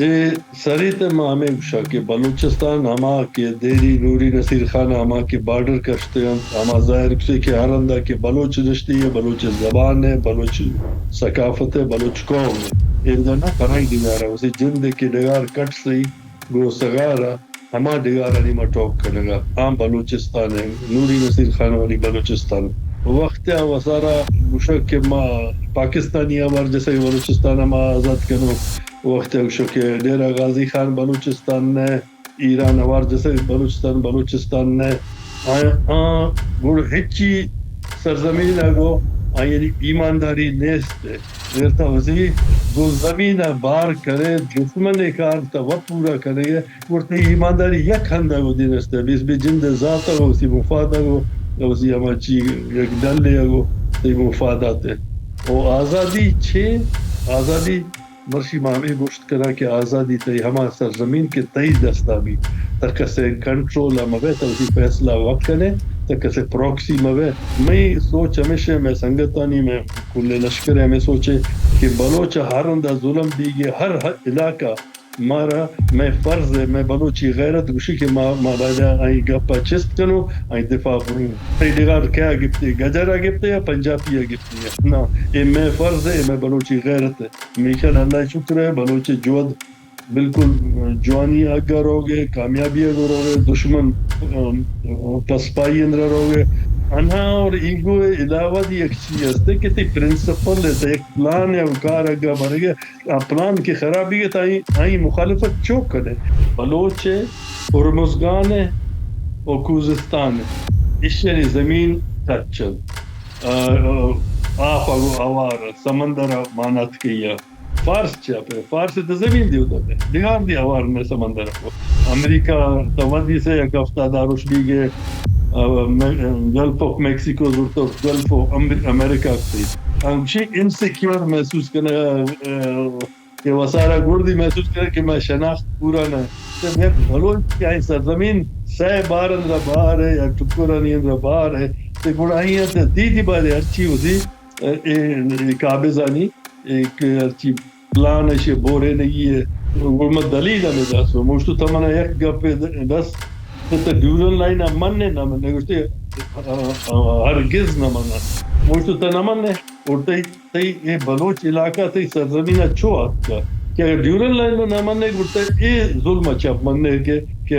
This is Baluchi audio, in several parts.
اے سری تے ما ہمے گوشاں کہ بلوچستان ہما کہ دیری نوری نصیر خان ہما کہ بارڈر کشتے انت، ہما ظاہر کسے کہ ہر ہندا کہ بلوچ نشتی ہے، بلوچ زبان ہے، بلوچ ثقافت ہے، بلوچ قوم ہے۔ اے دنا کنائی ڈگار ہے، اسے جند کے ڈگار کٹ سہی گو سگارا ہما ڈگارانی ما ٹوک کنگا۔ آ بلوچستان ہے، نوری نصیر خان والی بلوچستان۔ وقت آ وسارا گوشگ کہ ما پاکستانی آوار جیسے بلوچستان ما آزاد کنو، وقت آ گوشو کہ ڈیرہ غازی خان بلوچستان نہ، ایران آوار جیسے بلوچستان، بلوچستان نہ۔ آ، آ، گڑ ہچی سرزمین آ گو، آ، یعنی ایمانداری نیست ہے۔ اگر تا وزی گو زمین آ بار کرے، دشمن کار تا و پورا کرے، گڑ تئی ایمانداری یک ہندا گو دین است، بیس بی جند ذات گو، اسی مفاد گو، اسی ہما چی یک ڈلے گو، تئی مفادات ہے۔ او آزادی چے؟ آزادی مرشی ما ہمیں گوشت کنا کہ آزادی تئی ہما سرزمین کہ تئی دستا بی، تا کسے کنٹرول مبے، تا اسی فیصلہ وقت کنے، تا کسے پروکسی مبے۔ میں سوچ ہمیشہ میں سنگتانی میں کل لشکر ہمیں سوچے کہ بلوچ ہر ہندا ظلم بیگے، ہر علاقہ مارا مئے فرض ہے، مئے بلوچی غیرت گوشی کہ ما، ما باید آئی گپا چست کنو، آئی دفاع برو۔ تئی ڈگار کیا گپتے، گجرا گپتے یا پنجابیا گپتے؟ نا، اے مئے فرض ہے، اے مئے بلوچی غیرت ہے۔ میشن اللہ شکر ہے، بلوچ جواد بالکل جوانی اگا روگے، کامیابی اگا روگے، دشمن، ام، پسپائی اندرا روگے۔ انہا اور ایگو علاوہ دی ایک چیز ہستے کہ تئی پرنسپل ہے، تئی ایک پلان ہے، وہ کار اگا برگے، آ پلان کہ خرابی ات، آئی، آئی مخالفت چوک کنے؟ بلوچ ء، ہرمزگان ء و کوزستان ء، ایشانی زمین کچ انت۔ آ، آ، آپ ء گوں اوار ء، سمندر ء ماناتکی ء۔ فارس چیا پہ؟ فارس ء تو زمین دیوتا پہ۔ بگار دی اوار میں سمندر ء۔ امریکہ تو ودی سے یک ہفتہ داروش بیگے، آ، میں، گلف آف میکسیکو زرتو، گلف آف امر-، امریکہ کتی۔ ہمشی انسیکیور محسوس کنے، آ، کہ وسارا گردی محسوس کرے کہ مئے شناخت پورا نہ۔ تو یک بلوچ کہ آئی سرزمین سئے بار اندرا بار ہے یا ٹکرانی اندرا بار ہے، تو گڑا آئی ء تو دیدی بارے ہرچی وزی، اے، اے قابضانی، اے کہ ہرچی پلان ہے، شے بورے نگی ہے، گڑا ما دلیل ہمیں دس۔ موشتو تمنا یک گپ دس، تو ڈیورن لائن من نے نہ من نے گوشتے، ہرگز نہ من۔ موشتو تو نہ من نے، اور تئی تئی اے بلوچ علاقہ تئی سرزمین ء چو اتکہ کہ اگر ڈیورن لائن ء نہ منگ گڑا تئی اے ظلم ء چہ منگ کہ، کہ،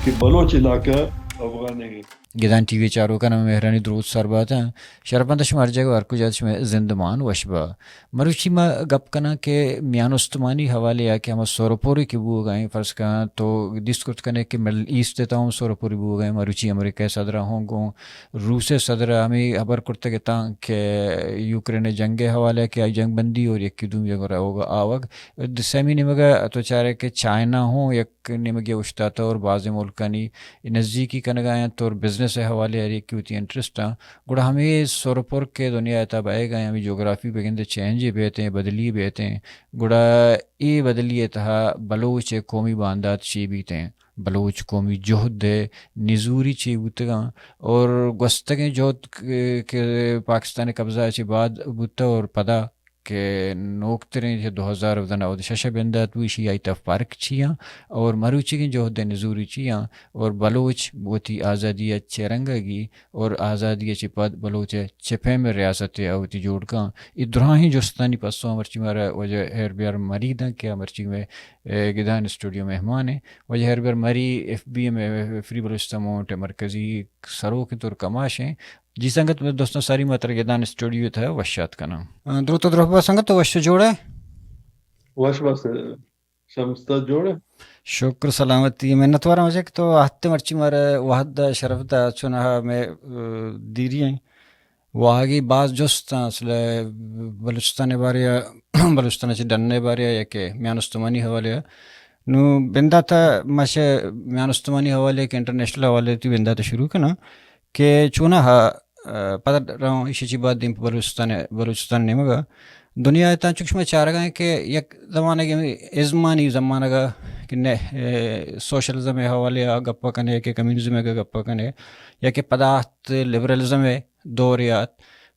کہ بلوچ علاقہ افغان ہے۔ گدان ٹی وی چاروکان ہمیں مہرانی دروت سر بات ہیں۔ شرپمند شما ہر جگہ ہر کجا شما زندمان وش با۔ مروچی ما گپ کناں کہ میان استمانی حوالے ء کہ ہما سورپوری کہ بوگ ء ایں، فرض کن تو دیست کرت کنے کہ مڈل ایسٹ ء تہ ہم سورپوری بوگ ء ایں، مروچی امریکہ ء صدر ء ہوں گوں روس ء صدر ء ہمے ہبر کرتگ اتاں کہ یوکرین ء جنگ ء حوالہ ء کہ آئی جنگ بندی اور یکے دومی ء گورا اوگا آوگ۔ سیمی نیمگ ء تو چارے کہ چائنا ہوں یک نیمگے اوشتاتہ اور بازیں ملکانی نزیکی کنگا انت اور بزنس ء حوالے ء ہر یکے وتی انٹرسٹ آں۔ گڑا ہمے سرپر کہ دنیا ء تہا بئیگا انت، ہمے جغرافی بگندے چینجے بیتیں، بدلی بیتیں، گڑا اے بدلی ء تہا بلوچ ء قومی باندات چے بیتیں؟ بلوچ قومی جہد ء نزوری چے بوتگاں اور گوستگیں جہد ک-، کہ پاکستان ء قبضہ ء چہ بعد بوتہ اور پدا کہ نوکتریں چہ دو ہزار نود ء شش ء بندات بو، ایشی آئی تہ فرق چی آں اور مروچیگیں جہد ء نزوری چی آں اور بلوچ وتی آزادی ء چہ رنگ ء گی اور آزادی ء چہ پد بلوچ ء چہ پیم ء ریاست ء وتی جوڑ کن؟ اے دراہیں جستانی پسو مرچی مارا واجہ ہیربیار مری داں کہ مرچی مئے، اے، گدان اسٹوڈیو مہمان ہیں۔ واجہ Hyrbyair Marri F B M, free Balochistan movement ء مرکزی سروک انت اور کماش ہیں۔ جی سنگت، دوستاں، ساری ما ترا گدان اسٹوڈیو ء تہ وش آتک کناں۔ آ، دروت و درہبا سنگت، تو وش جوڑ ئے؟ وش بس، شمس، تو جوڑ ئے؟ شکر سلامتی، منتواراں واجہ کہ تو آہتے مرچی مارا وہد ء شرف دا، چوناہا مئے، آ، دیری ہیں۔ واہگی باز جست آں، اصل ء بلوچستان ء بارے ء، بلوچستان ء چہ ڈن ء بارے ء یا کہ میان استمانی حوالے ء۔ نوں بندات ء ما چہ میان استمانی حوالے کہ انٹرنیشنل حوالے ء تئی بندات ء شروع کناں کہ چوناہا، ء، پدا رواں ایشی چہ بعد دیم پہ بلوچستان ء، بلوچستان ء نیمگ ء دنیا ء تاں چک شما چارگ ء کہ یک زمانگ ء ازمانی زمانگ ء کہ نہ، ء، سوشلزم ء حوالے ء گپ ء کنے کہ کمیونزم ء گپ ء کنے یا کہ پدا آہت لبرلزم ء دورے آت۔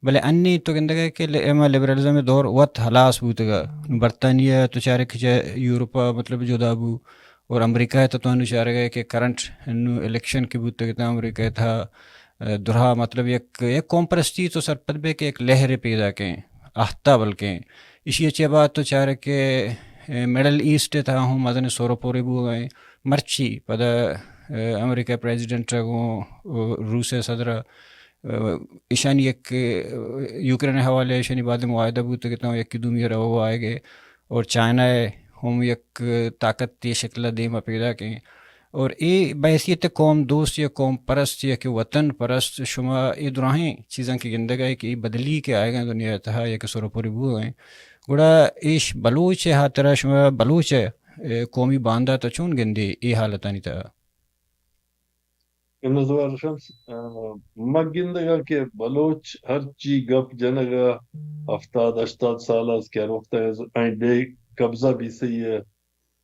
بلے انی تو گندگ ئے کہ ل-، اے ما لبرلزم ءِ دور وت ہلاس بوتگ ءَ۔ نوں برطانیہ ءَ تو چارے کہ چہ یورپ ءَ مطلب جدا بو، اور امریکہ ءَ تو تو انوں چارگ ئے کہ کرنٹ انوں الیکشن کہ بوتگ اتاں امریکہ ءِ تہا، ءَ، درہا مطلب یک، یک قوم پرستی تو سرپد بے کہ یک لہرے پیداکیں، آہتا بلکیں۔ ایشی ءَ چہ بعد تو چارے کہ، ءَ، مڈل ایسٹ ءِ تہا ہوں مزن سور و پورے بوگ ءَ ایں۔ مرچی پدا، ءَ، امریکہ ءِ پریزیڈنٹ ءَ گوں، ءَ، روس ءِ صدر ءَ، ءَ، ایشانی یک، ءَ، یوکرین ءِ حوالے ءَ ایشانی بعد معاہدہ بوتگ اتاں، یکے دومی ءَ روگ ءَ آیگ ءَ، اور چائنا ءِ ہم یک طاقت ءِ شکل ءَ دیم ءَ پیداکیں۔ اور اے بحیثیت قوم دوست یا قوم پرست یا کہ وطن پرست شما اے دراہیں چیزاں کہ گندگ ءَ ئے کہ اے بدلی کہ آیگ ءَ ایں دنیا ءِ تہا یا کہ سر و پوری بوگ ءَ ایں، گڑا ایش بلوچ ءِ ہاترا شما بلوچ ءِ، اے، قومی باندات ءَ چون گندے اے حالتانی تہا؟ نزوار شمس، آ، ما گندگ ءَ کہ بلوچ ہرچی گپ جنگ ءَ ہفتاد ہشتاد سال است کہ ہر وقت ءَ آئی بے قبضہ بیسئی ءَ،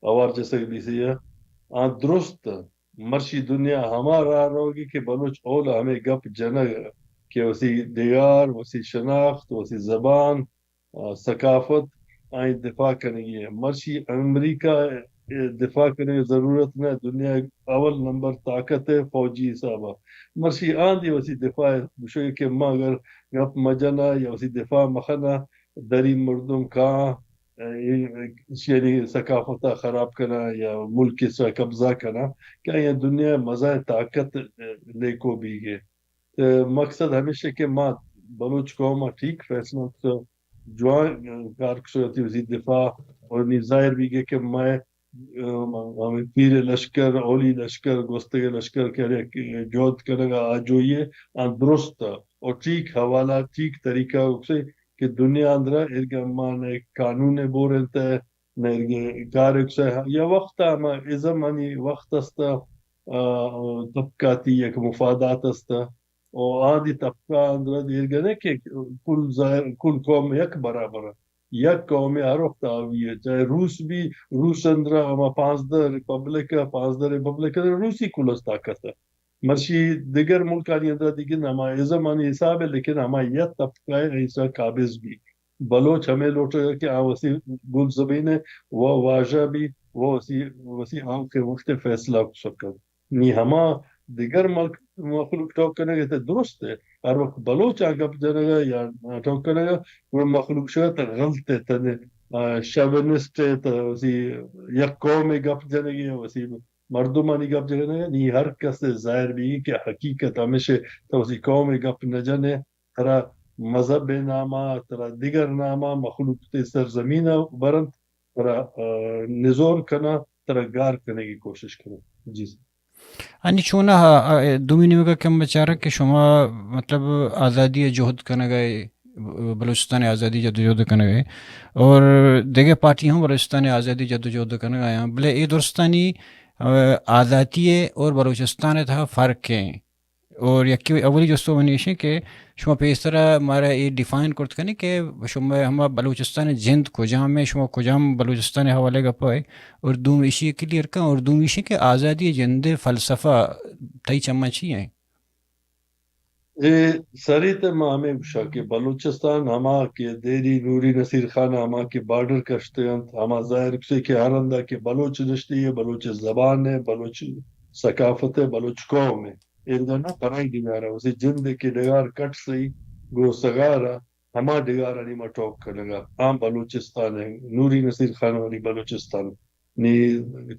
اوار جسگ بیسئی ءَ، آ درست مرشی دنیا ہما راہ روگی کہ بلوچ اولا ہمے گپ جنگ کہ وسی ڈگار، وسی شناخت، وسی زبان، آ، ثقافت، آئی دفاع کنگی ہے۔ مرشی امریکہ ءِ دفاع کنگی ضرورت نہ، دنیا ءِ اول نمبر طاقت ہے فوجی حساب ءَ۔ مرشی آندی وسی دفاع گوشگ کہ ما اگر گپ مجنا یا وسی دفاع مخنا، دری مردم کاں، اے، ایشی یعنی ثقافت ءَ خراب کناں یا ملک ءِ سرا قبضہ کناں کہ آیاں دنیا ءِ مزائیں طاقت، اے، لیکو بیگ ءَ۔ اے، مقصد ہمیش کہ ما بلوچ قوم ءَ ٹھیک فیصلہ کتگ، جوان کار کتگ، وتی دفاع اور نی ظاہر بیگ ءَ کہ مئے، اے، ہمے پیر لشکر، اولی لشکر، گوستگیں لشکر کہ ہر یک جہد کنگ ءَ آجوئی ءَ، آ درست ءَ اور ٹھیک حوالہ، ٹھیک طریقہ ءَ کہ دنیا اندرا ایرگا ما نہ قانون ءِ بور انت، نہ ایرگا کار ءِ کسے یا وقت ءَ ہما ازم آنی وقت است، آ، طبقاتی یک مفادات است، او آدی طبقہ اندرا ایرگا نہ کہ کل ظاہر، کل قوم یک برابر، یک قوم ہر وقت آوی ہے، چاہے روس بھی، روس اندرا ہما پانزدہ ریپبلک، پانزدہ ریپبلک روسی کل از طاقت ہے۔ مرشی دگر ملکانی اندر دیگہ ہما ازمانی حساب ہے، لیکن ہما یک طبقہ ہے، ایسا قابض بھی۔ بلوچ ہمیں لوٹے کہ آ وسی گل زمین ہے، وہ واجہ بھی، وہ وسی، وسی آؤ کے وقت فیصلہ کت سکن۔ نی ہما دگر ملک، مخلوق ٹوک کنگ ءَ درست ہے۔ ہر وقت بلوچ آ گپ جنگ ءَ یا ٹوک کنگ ءَ، وہ مخلوق شاید غلط ہے، تنے، آ، شوینسٹ ہے، تو وسی یک قوم گپ جنگ ہے، وسی مردمانی گپ جنگ ہے، نی ہر کس ظاہر بھی کہ حقیقت ہمیش ہے، تو وسی قوم گپ نہ جنے، ترا مذہب ناما، ترا دگر ناما مخلوق تے سرزمین برنت، ترا، آ، نزور کنا، ترا گار کنگی کوشش کنا۔ جی سر۔ انی چونہ، آ، آ، دومی نیمگا کہ ہم بچارہ کہ شما مطلب آزادی جہد کنگا، بلوچستان آزادی جدوجہد کنگا اور دگہ پارٹی ہم بلوچستان آزادی جدوجہد کنگا آیاں، بلے اے درستانی، آ، آزادی اور بلوچستان تہا فرق ہیں۔ اور یکی اولی جستو منی ایشیں کہ شما پیسرا مارا اے ڈیفائن کرت کنے کہ شما ہما بلوچستان جند کجام ہے، شما کجام بلوچستان حوالے گپا ہے، اور دوم ایشی کلیئر کن، اور دوم ایشی کہ آزادی جند فلسفہ تئی چما چی ہیں؟ اے سری تے ما ہمیں گوشا کہ بلوچستان ہما کہ دیری نوری نصیر خان ہما کہ بارڈر کشتے انت، ہما ظاہر کسے کہ ہر ہندا کہ بلوچ نشتی ہے، بلوچ زبان ہے، بلوچ ثقافت ہے، بلوچ قوم ہے۔ ایرگا نہ پرائی ڈگار ءَ، وسی جند کہ ڈگار کٹ سئی گوں سگار ءَ، ہما ڈگار ءَ نی ما ٹوک کنگ ءَ۔ آ بلوچستان ءَ، نوری نصیر خان والی بلوچستان۔ نی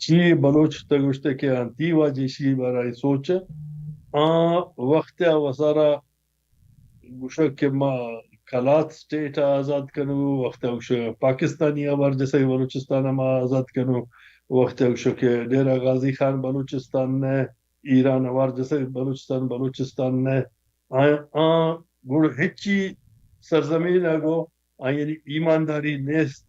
چی بلوچ تہ گوشتے کہ آنتی واجہ شی بارا سوچ۔ آ وقت ءَ وسارا گوشگ کہ ما کلات اسٹیٹ ءَ آزاد کنو، وقت ءَ گوشگ پاکستانی ءَ ورجسگ بلوچستان ءَ ما آزاد کنو، وقت ءَ گوشگ کہ ڈیرہ غازی خان بلوچستان نہ، ایران ءَ ورجسگ بلوچستان، بلوچستان نہ۔ آ، آ گڑ ہچی سرزمین ءَ گو آئی ایمانداری نیست۔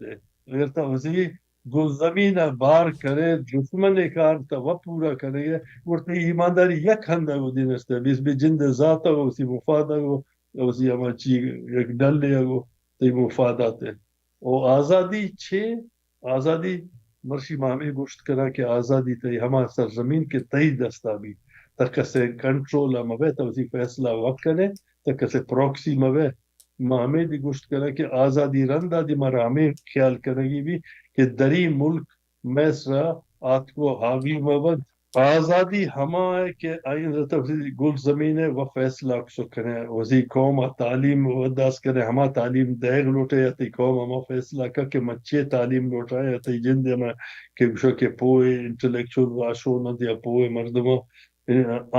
اگر تو وزیر گوں زمین ءَ بار کرے، دشمن ءِ کار تہ و پورا کنگ ءَ، گڑا تئی ایمانداری یک ہند ءَ گوں دینست ءَ، بیس بے جند ءِ ذات ءَ گوں، وسی مفاد ءَ گوں، وسی ہما چی یک ڈلے ءَ گوں، تئی مفادات ءَ۔ او آزادی چے؟ آزادی مرشی ما ہمے گوشت کناں کہ آزادی تئی ہما سرزمین کہ تئی دست ءَ بی، تہ کسے کنٹرول ءَ مہ بئے، تہ وتی فیصلہ وت کنے، تہ کسے پراکسی مہ بئے، ما ہمے دی گوشت کناں کہ آزادی رندا دی مارا ہمے خیال کنگی بی کہ دری ملک مئے سرا آتکو حاوی مہ بنت۔ آزادی ہما ہے کہ آئی رتب گل زمین ہے، وہ فیصلہ کسو کنے، وزی قوم آ تعلیم و داس کنے، ہما تعلیم دیگ لوٹے یا تئی قوم ہما فیصلہ کا کہ من چے تعلیم لوٹاں یا تئی جند میں کہ گوشو کہ پوئے انٹلیکچوئل واشون یا پوئے مردم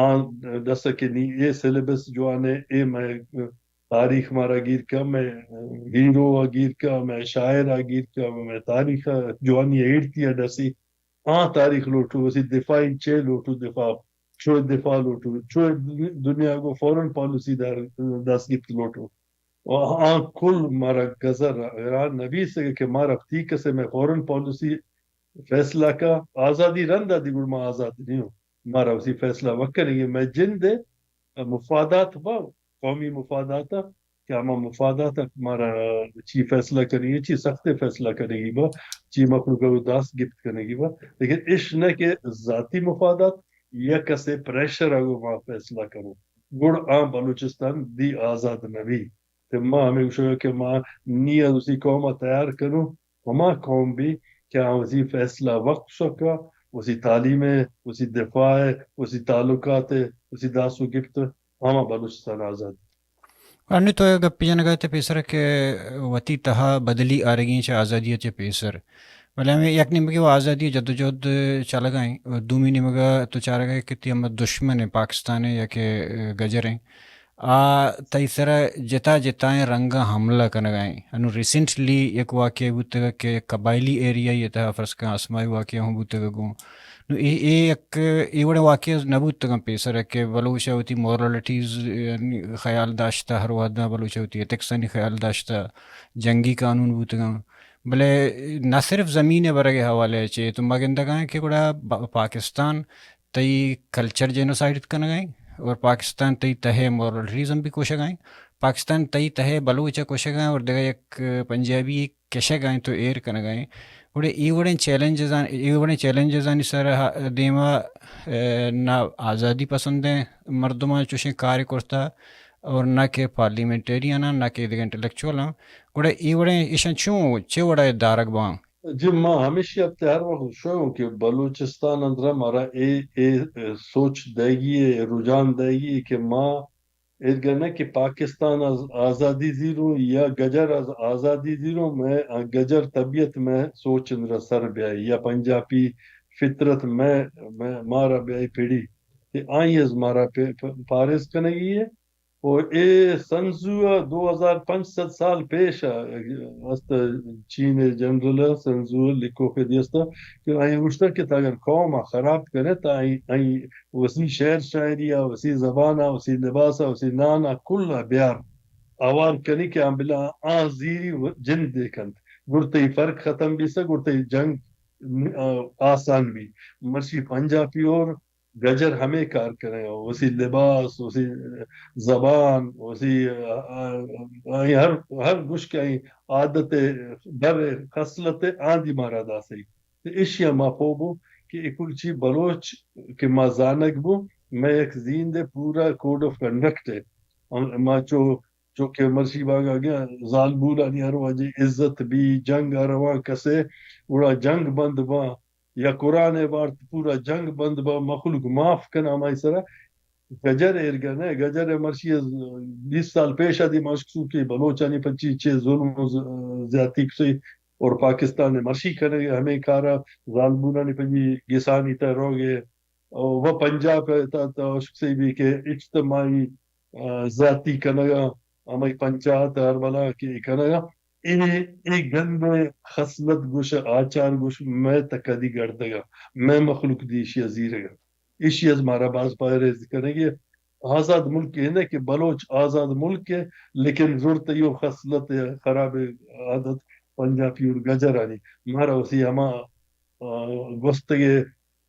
آن دس کہ نی اے سلیبس جوان ہے، اے میں تاریخ مارا گیر کا، میں ہیرو آ گیر کا، میں شاعر آ گیر کا، میں تاریخ آ جوانی ایڑتی آ ڈسی۔ آ تاریخ لوٹو، وسی دفاع انچے لوٹو، دفاع چو دفاع لوٹو، چو دنیا کو فارن پالیسی دار دست گپت لوٹو۔ و آ کل مارا گزر اگر آ نبی سکے کہ مارا تی کسے میں فارن پالیسی فیصلہ کا، آزادی رندا دی گڑ ما آزاد نہیں ہوں۔ مارا وسی فیصلہ وکنگی، میں جند مفادات با، قومی مفادات کہ ہما مفادات مارا چی فیصلہ کنگی، چی سخت فیصلہ کنگی با، چی مخلوق کو دست گپت کنگی با، لیکن اش نہ کہ ذاتی مفادات یا کسے پریشر اگو ما فیصلہ کرو، گڑ آ بلوچستان دی آزاد نبی۔ تے ما ہمے گوشگ کہ ما نی از اسی قوم ء تیار کنوں، ہما قوم بی کہ آ وسی فیصلہ وقت سکا، وسی تعلیم ء، وسی دفاع ء، وسی تعلقات ء، وسی داس و گپت ء، ہما بلوچستان آزاد۔ انو تو اے گپی جنگا تے پیسر کہ وتی تہا بدلی آرگی چہ آزادی چہ پیسر، بلے ہمیں یک نیمگے و آزادی جدوجہد چلگائیں، دومی نیمگا تو چارگائے کہ تی ہم دشمن پاکستان یا کہ گجر ہیں، آ تئی سرا جتا جتائیں رنگاں حملہ کنگا ایں۔ انو ریسنٹلی یک واقعہ بوتگ کہ قبائلی ایریا یہ تہا فرض کن آسمائی واقعہ ہوں بوتگ گوں۔ نو اے، اے یک، اے وڑیں واقعہ نہ بوتگاں پیسر کہ بلوچ وتی مورالٹیز خیال داشتہ، ہر وہداں بلوچ وتی ایتھکسانی خیال داشتہ، جنگی قانون بوتگاں۔ بلے نہ صرف زمین برگ حوالے چے تو ما گندگاں کہ گڑا با-، پاکستان تئی کلچر جینوسائیڈ کنگائیں اور پاکستان تئی تہے مورالٹیزم بھی کوشگائیں، پاکستان تئی تہے بلوچ کوشگائیں اور دگہ یک پنجابی کشگائیں تو ایر کنگائیں۔ گڑے ای وڑیں چیلنجز آن، ای وڑیں چیلنجز آنی سر ہا-، دیما، اے، نہ آزادی پسندیں مردمان چوشیں کار کرتا اور نہ کہ پارلیمنٹیرین آن، نہ کہ دگہ انٹلیکچوئل آن۔ گڑے ای وڑیں ایشان چون چے وڑا دارگ بان؟ جی، ما ہمیشی اب تے ہر وقت شویوں کہ بلوچستان اندرا مارا اے، اے، اے سوچ دئیگی، اے رجحان دئیگی کہ ما ایرگا نہ کہ پاکستان از آزادی زیروں یا گجر از آزادی زیروں، میں گجر طبیعت میں سوچ اندرا سر بیائی یا پنجابی فطرت میں، میں مارا بیائی پڑی کہ آئی از مارا پہ، پہ، پارز کنگی ہے۔ و اے سنزو ء دو ہزار پنچ سد سال پیش ء است چین ء جنرل ء سنزو ء لکھوکے دی است کہ آئی ء گوشتگ کہ تو اگر قوم ء خراب کنے تو آئی، آئی وسی شعر شاعری ء، وسی زبان ء، وسی لباس ء، وسی نان ء کل ء بیار، آوار کنی کہ آ بلا آ زیری و جند دے کنت۔ گڑ تئی فرق ختم بیسا، گڑ تئی جنگ، آ، آسان بی۔ مرچی پنجابی اور گجر ہمے کار کنگ ء، وسی لباس، وسی زبان، وسی، آ، آ، آئی ہر، ہر گوش کہ آئی عادت ء، در ء، خصلت ء، آ دی مارا داسئی۔ تے ایشی ء ما پوہ بو کہ اے کل چی بلوچ کہ ما زانگ بو، مئے یک زیند ء پورا کوڈ آف کنڈکٹ ء۔ ما چو، چو کہ مرشی باگ ء گیا زالبولانی ہر واجہ عزت بی، جنگ ء روان کسے، گڑا جنگ بند باں، یا قرآن ء بارت پورا جنگ بند با، مخلوق معاف کن ہمائی سرا۔ گجر ایرگا نہ، گجر ء مرشی از بیست سال پیش ء دی ماشک سو کہ بلوچانی پچی چے ظلم و ز-، زیادتی کسی اور پاکستان ء مرشی کنگ ہمیں کارا ظالمونانی پجی گسانی تہ روگ ء و پنجاب ء تہ، تہ اشک سی بی کہ اجتماعی آ، زیاتی کنگا، ہمائی پنچایت ہر بلا کہ اے کنگا، اے، اے گندے خصلت گوش، آچار گوش، مئے تکا دی گڑدگا، مئے مخلوق دی ایشی ء زیرگا۔ ایشی از مارا باز پائریز کنگی۔ آزاد ملک اے نہ کہ بلوچ آزاد ملک ہے، لیکن زرت ایو خصلت خراب عادت پنجابی اور گجرانی۔ مارا اسی ہما، آ، گوستگے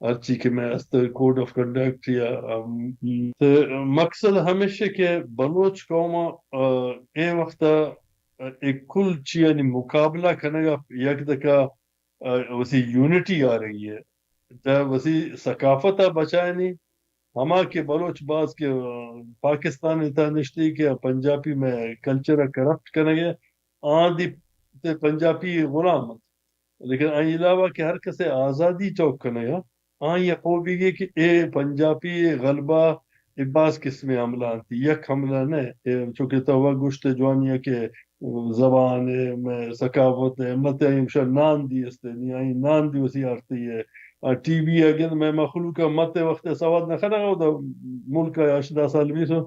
ہرچی کہ مئے است کوڈ آف کنڈکٹ یا، ام، تے مقصد ہمیش کہ بلوچ قوم، آ، اے وقت، آ، اے کل چیانی مقابلہ کنگا یک دکا، آ، وسی یونٹی آ رہی ہے۔ دا وسی ثقافت بچائنی، ہما کہ بلوچ باز کہ، آ، پاکستان ءِ تہا نشتی کہ پنجابی مئے کلچر ءَ کرپٹ کنگ ءَ، آ دی تے پنجابی غلام انت۔ لیکن آئی علاوہ کہ ہر کسے آزادی چوک کنگ ءَ، آئی ءَ پوہ بیگی کہ اے پنجابی غلبہ اے باز قسمیں حملہ انت، یک حملہ نہ، اے چونکہ تو وا گوشت جوانی ءَ کہ زبان ءَ، مئے ثقافت ءَ، مت ءَ، ہمشہ نان دی است، نی آئی نان دی وسی آرتی ءَ۔ آ ٹی وی ءَ گند مئے مخلوق ءَ مت ءِ وخت ءَ سواد نہ کنگ ءَ، او دا ملک ءَ ہشت دہ سال بیسو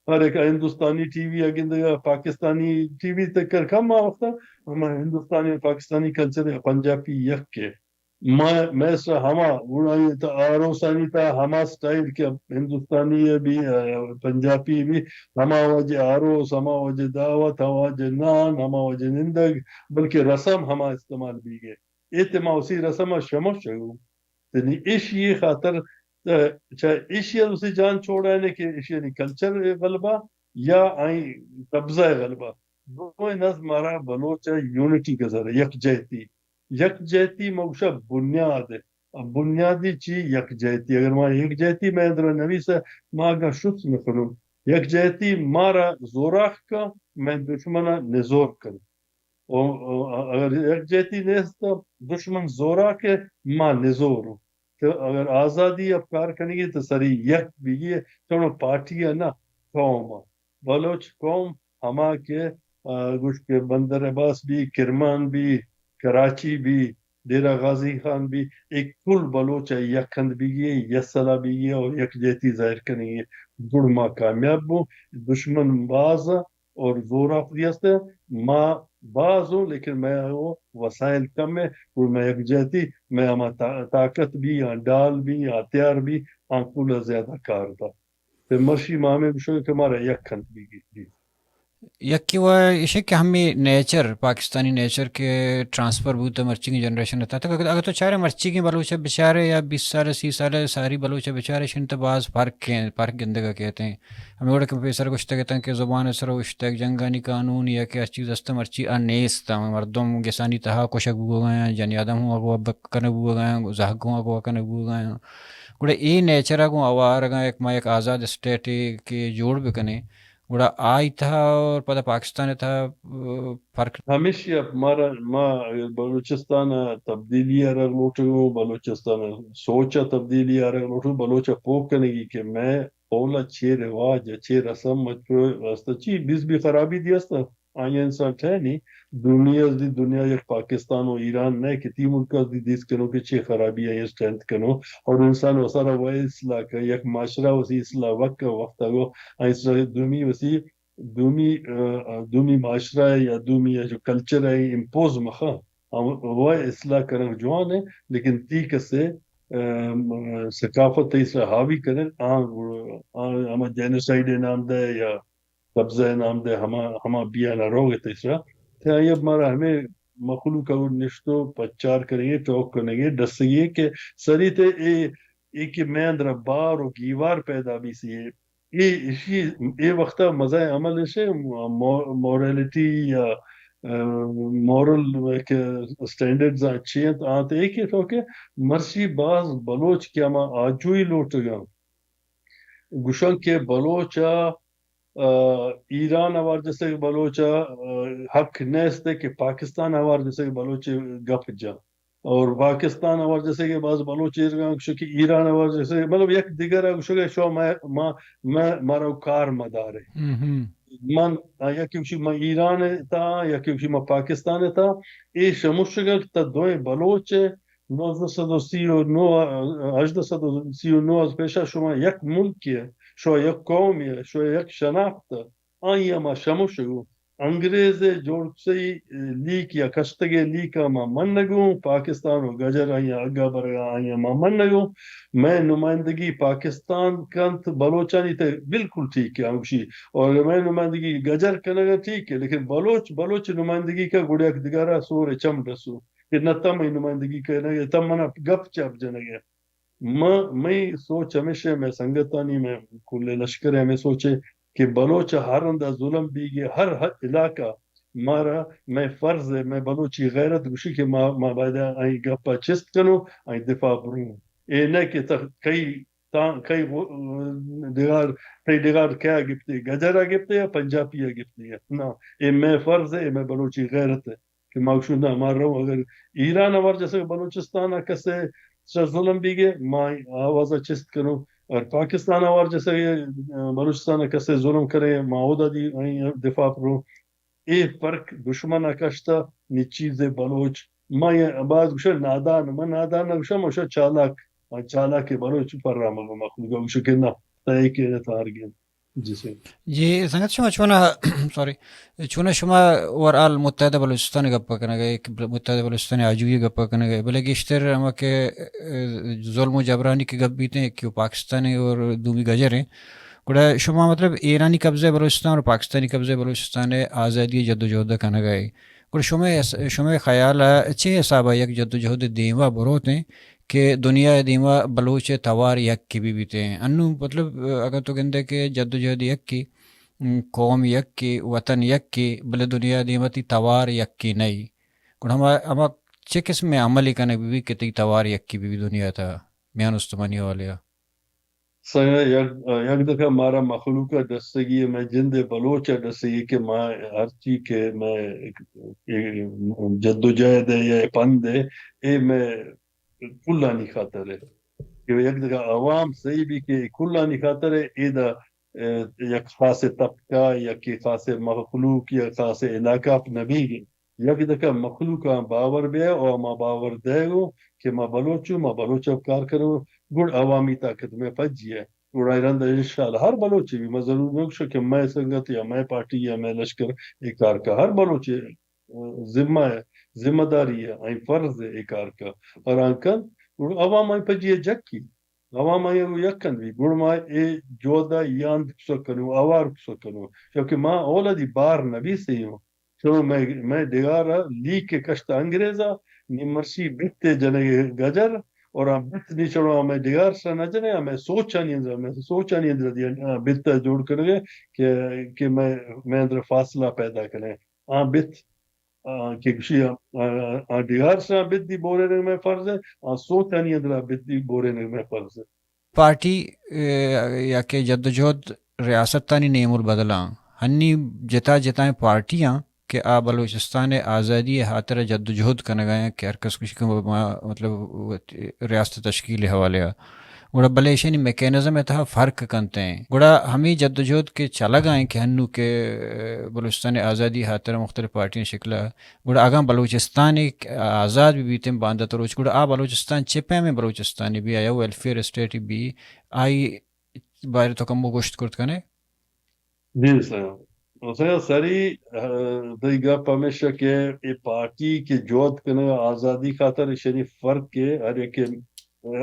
ہر ایک ہندوستانی ٹی وی ءَ گندگ ءَ، پاکستانی ٹی وی تک کر کم آ وخت ءَ، ہما ہندوستانی پاکستانی کلچر ءَ پنجابی یک ءَ۔ ما، مئے سرا ہما، گڑا آئی تہ آروسانی تہ ہما سٹائل کہ ہندوستانی ءَ بھی، آ، پنجابی بھی، ہما وجہ آروس، ہما وجہ دعوت، ہما وجہ نان، ہما وجہ نندگ، بلکہ رسم ہما استعمال بیگے۔ اے تہ ما اسی رسم ءَ شموشگ۔ تنی ایشی خاطر، آ، چہ ایشی ءَ اسی جان چھوڑائنے کہ ایشی یعنی کلچر غلبہ یا آئی قبضہ غلبہ۔ دوئیں نز مارا بلوچ ءَ یونٹی گزر، یکجہتی۔ یکجہتی ما گوشاں بنیاد ءَ۔ بنیادی چی؟ یکجہتی۔ اگر ما یکجہتی مئے اندر نویس ءَ، ما اگاں شت نہ کنوں، یکجہتی مارا زوراخ کا، مئے دشمن ءَ نزور کن۔ او، او، اگر یکجہتی نیست، دشمن زوراک ءَ، ما نزور۔ تو اگر آزادی ءَ کار کنگی تو سری یک بیگی، چونو پارٹی ءَ نہ، قوم ءَ۔ بلوچ قوم ہما کہ، آ، گوش کہ بندر عباس بی، کرمان بی، کراچی بی، ڈیرہ غازی خان بی، اے کل بلوچ ءَ یک ہند بیگی، یک سلا بیگی اور یکجہتی ظاہر کنگی۔ گڑ ما کامیاب بوں۔ دشمن باز اور زور آفری است، ما باز ہوں، لیکن مئے وہ وسائل کم ہے، اور مئے یکجہتی، مئے ہما طا-، طاقت بھی، یا ڈال بھی، یا ہتھیار بھی، آں کل زیادہ کار دا۔ تے مرشی ما ہمیں بشو کہ مارا یک کھنت بھی گی۔ جی۔ یکی و ایشی کہ ہمیں نیچر، پاکستانی نیچر کہ ٹرانسفر بوتا مرچی کی جنریشن تا۔ تو اگر، اگر تو چارے مرچی کی بلوچ بچارے یا بیس سال، سی سال ساری بلوچ بچارے، شن تو باز فرق ہیں، فرق گندگا کہتے ہیں۔ ہمے وڑ کہ پیسر گوشتگ اتاں کہ زبان ءِ سر ءَ اوشتگ، جنگانی قانون یا کہ ہر چیز است مرچی آ نیست، ہمے مردم گسانی تہا کشگ بوگ ءَ آں، جنی آدم ہوں اغوا بک-، کنگ بوگ ءَ آں، زہگ ہوں اغوا کنگ بوگ ءَ آں۔ گڑا اے نیچر ءَ گوں اوار اگاں یک ما یک آزاد اسٹیٹے کہ جوڑ بکنیں، گڑا آئی تہا اور پدا پاکستان ءِ تہا، آ، فرق۔ ہمیشی ءَ مارا، ما اگر بلوچستان ءَ تبدیلی آرگ لوٹگوں، بلوچستان ءِ سوچ ءَ تبدیلی آرگ لوٹگوں، بلوچ ءَ پوک کنگی کہ مئے اولا چے رواج ءَ، چے رسم ءَ، چو است چی بیز بی خرابی دی است، آئی انسان ٹھہنی۔ دومی از دی دنیا یک پاکستان و ایران نہ کہ تی ملک از دی دیست کنو کہ چے خرابی آئی اسٹرینتھ کنو، اور انسان و سارا وہ اصلاح کن، یک معاشرہ وسی اصلاح وقت وقت گو آئی سرا دومی وسی، دومی، آ، آ، دومی معاشرہ یا دومی جو کلچر ہے امپوز مخا۔ ہم وہ اصلاح کنگ جوان ہے، لیکن تی کسے، آ، ثقافت تئی سرا حاوی کنگ، آ، آ، ہما جینوسائیڈ نام دے یا قبضہ نام دے، ہما، ہما بیانا روگ تئی سرا۔ تے آئی اب مارا ہمیں مخلوق اور نشتو پچار کنگے، ٹوک کنگے، ڈسگے کہ سری تے اے، اے کہ میں اندر بار و گیوار پیدا بی سی اے، اے، اشی، اے وقتا مزہ عمل اشے، مو-، مورالٹی یا، آ، مورل کہ اسٹینڈرڈز آ چی انت، آنت اے کہ تو کہ مرشی باز بلوچ کہ ہما آجوئی لوٹگا۔ گوشن کہ بلوچ ء، آ، ایران ء وارجسگ بلوچ ء، آ، حق نیست کہ پاکستان ء وارجسگ بلوچ گپ جا۔ اور پاکستان ء وارجسگ باز بلوچ ایرگاں گوشو کہ ایران ء وارجسگ، مطلب یک دگر ء گوشو کہ شو ما، ما، ما، مارا کار مدارے۔ من، آ، یکی گوشی ما ایران ء تا، یکی گوشی ما پاکستان ء تا۔ اے شموشگ تا دوئیں بلوچ ء نوزدہ سد و سی و نو، ہژدہ سد و سی و نو از پیشا شما یک ملکے، شما یک قومے، شما یک شناخت، آئی ء ما شموشگ اوں۔ انگریز ء جوڑ کسئی لیک یا کشتگے لیک ء ما منگ اوں، پاکستان و گجر آئی ء اگا برگا آئی ء ما منگ اوں۔ مئے نمائندگی پاکستان کنت بلوچانی تے بالکل ٹھیک ہے، ہمشی۔ اور مئے نمائندگی گجر کنگ ٹھیک ہے، لیکن بلوچ، بلوچ نمائندگی کا گڑا یک دگرا سور چم رسو۔ کہ نہ تم اے نمائندگی کنگ ء، تم منا گپ چپ جنگ ء۔ ما، مئی سوچ ہمیش ء، مئے سنگتانی، مئے کل لشکر ء ہمے سوچ ء کہ بلوچ ء ہر ہند ء ظلم بیگ ء، ہر، ہر علاقہ مارا مئے فرض ء، مئے بلوچی غیرت گوشی کہ ما، ما باید آئی گپ ء چست کنو، آئی دفاع برو۔ اے نہ کہ تہ کئی تاں کئی غو-، ڈگار، تئی ڈگار کیا گپتے، گجر ءَ گپتے یا پنجابی ءَ گپتے؟ نا، اے مئے فرض ہے، اے مئے بلوچی غیرت ہے کہ ما گوشوں نا، ما رو اگر ایران ءَ ورجسگ بلوچستان ءَ کسے چہ ظلم بیگے، ما آواز ءَ چست کنوں، اگر پاکستان ءَ ورجسگ بلوچستان ءَ کسے ظلم کرے، ما اودا دی دفاع پرو۔ اے فرق دشمن ءَ کشتہ، نی چیزے بلوچ۔ ما یہ باز گوشہ نادان، ما نادان نہ گوشہ، ما گوشہ چالاک، آ چالاک بلوچ پر رام مخلوق گوشہ کہ نہ، تئی کہ تارگن۔ جی سر۔ جی سنگت، شما چونا، سوری، چونا شما اوور آل متحدہ بلوچستان گپ کنگا، ایک بل-، متحدہ بلوچستان آجوئی گپ کنگا، بلے گیشتر ہما کہ، اے، ظلم و جبرانی کہ گپ بیتے ہیں کہ پاکستان اور دومی گجر ہیں۔ گڑا شما مطلب ایرانی قبضہ بلوچستان اور پاکستانی قبضہ بلوچستان آزادی جدوجہد کنگا ہے۔ گڑا شما اس-، شما خیال ہے چے حساب ہے یک جدوجہد دیما بروت ہیں کہ دنیا دیما بلوچ توار یک کی بھی بیتے ہیں؟ انو مطلب اگر تو گندے کہ جدوجہد یک کی، ام، قوم یک کی، وطن یک کی، بلے دنیا دیما تی توار یک کی نہیں۔ گڑا ہما، ہما چے قسم عملی کنگ بھی کہ تی توار یک کی بھی دنیا تا میان استمانی والے؟ سنگت، یک، یک دفعہ مارا مخلوق ءَ ڈسگی ہے، مئے جند ءِ بلوچ ءَ ڈسگی کہ ما ہرچی کہ مئے جدوجہد ہے یا پند ہے، اے مئے کلانی خاطر ہے۔ کہ یک دفعہ عوام صحیح بھی کہ کلانی خاطر ہے، اے دا، اے، یک خاص طبقہ یا کہ خاص مخلوق یا خاص علاقہ نہ بیگی۔ یک دکہ مخلوق آں باور بیا و ما باور دئیگو کہ ما بلوچو، ما بلوچ ءَ کار کنو، گڑ عوامی طاقت مئے پجی ہے۔ گڑا رند انشاءاللہ ہر بلوچے بھی، ما ضرور نہ گوشاں کہ مئے سنگت یا مئے پارٹی یا مئے لشکر اے کار کا۔ ہر بلوچے ذمہ ہے، ذمہ داری ہے، آئی فرض ہے اے کار کا۔ اور آنکن گڑ عوام آئی پجی ہے جکی۔ عوام آئی ءَ یک کن بی، گڑ ما اے جہد ءَ یاند کسک کنوں، آوار کسک کنوں، چونکہ ما اولا دی بار نبی سیوں۔ چلو مئے، مئے ڈگار ءَ لیک ءَ کشت انگریز ءَ، نی مرشی بت ءَ جنگ گجر، اور آ بت نی چلو مئے ڈگار سر نہ جنے، مئے سوچانی اندر، مئے سوچانی اندر دی، آ، بت ءَ جوڑ کنگے کہ، کہ مئے، مئے اندر فاصلہ پیدا کنے۔ آ بت، آ، کہ گوشی، آ، آ، آ ڈگار سر بت دی بورے نگ مئے فرض ہے، آ سوچانی اندر بت دی بورے نگ مئے فرض ہے۔ پارٹی، اے، یا کہ جدوجہد ریاستانی نیم البدلاں، ہنی جتا جتائیں پارٹیاں کہ آ بلوچستان ءِ آزادی ءِ ہاترا جدوجہد کنگا ایں کہ ہر کس گوشی کہ ما، مطلب، ریاست تشکیل ءِ حوالے ءَ۔ گڑا بلے ایشانی میکانزم ءِ تہا فرق کنت ایں۔ گڑا ہمے جدوجہد کہ چلگا ایں کہ ہنو کہ بلوچستان ءِ آزادی ءِ ہاترا مختلف پارٹیاں شکل ءَ، گڑا اگاں بلوچستان ایک آزاد بہ بیتیں باندات روچ، گڑا آ بلوچستان چے پیمیں بلوچستانے بی، آیا ویلفیئر اسٹیٹ بی، آئی بارے تو کمو گوشت کرت کنے؟ جی سر۔ سر، سری، آ، تئی گپ ہمیشہ کہ اے پارٹی کہ جہد کنگا آزادی خاطر، ایشانی فرق ہے، ہر یک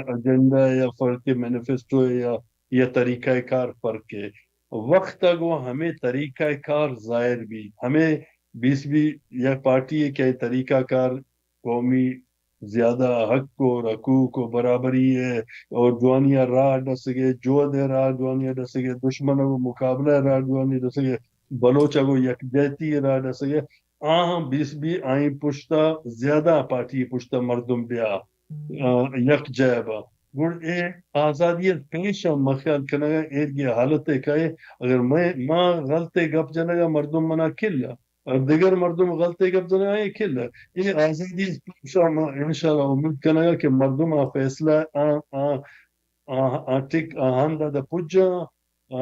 ایجنڈا یا فرق مینیفیسٹو یا، یا طریقہ کار فرق ہے۔ وقت ءَ گوں ہمے طریقہ کار ظاہر بی، ہمے بیس بی یک پارٹی ہے کہ طریقہ کار قومی زیادہ حق اور حقوق و برابری ہے اور جوانی ءَ راہ ڈسگے، جہد ءِ راہ جوانی ءَ ڈسگے، دشمن ءَ گوں مقابلہ ءِ راہ جوانی ڈسگے، بلوچ ءَ گوں یکجہتی ءِ راہ ڈسگے۔ آہاں بیس بی آئی پشتا زیادہ پارٹی پشتا مردم بیا، آ، یک جاہ با۔ گڑ اے آزادی ءَ پیش ءَ ما خیال کنگا ایرگی حالت ءَ کئے، اگر میں، ما غلطے گپ جنگا مردم منا کل ءَ، اور دگر مردم غلطے گپ جنگا اے کل ءَ۔ اے آزادی ءَ پیش ءَ ما انشاءاللہ امید کنگا کہ مردم آ فیصلہ آ، آ، آ، آ ٹک آ ہند ءَ پجا آ،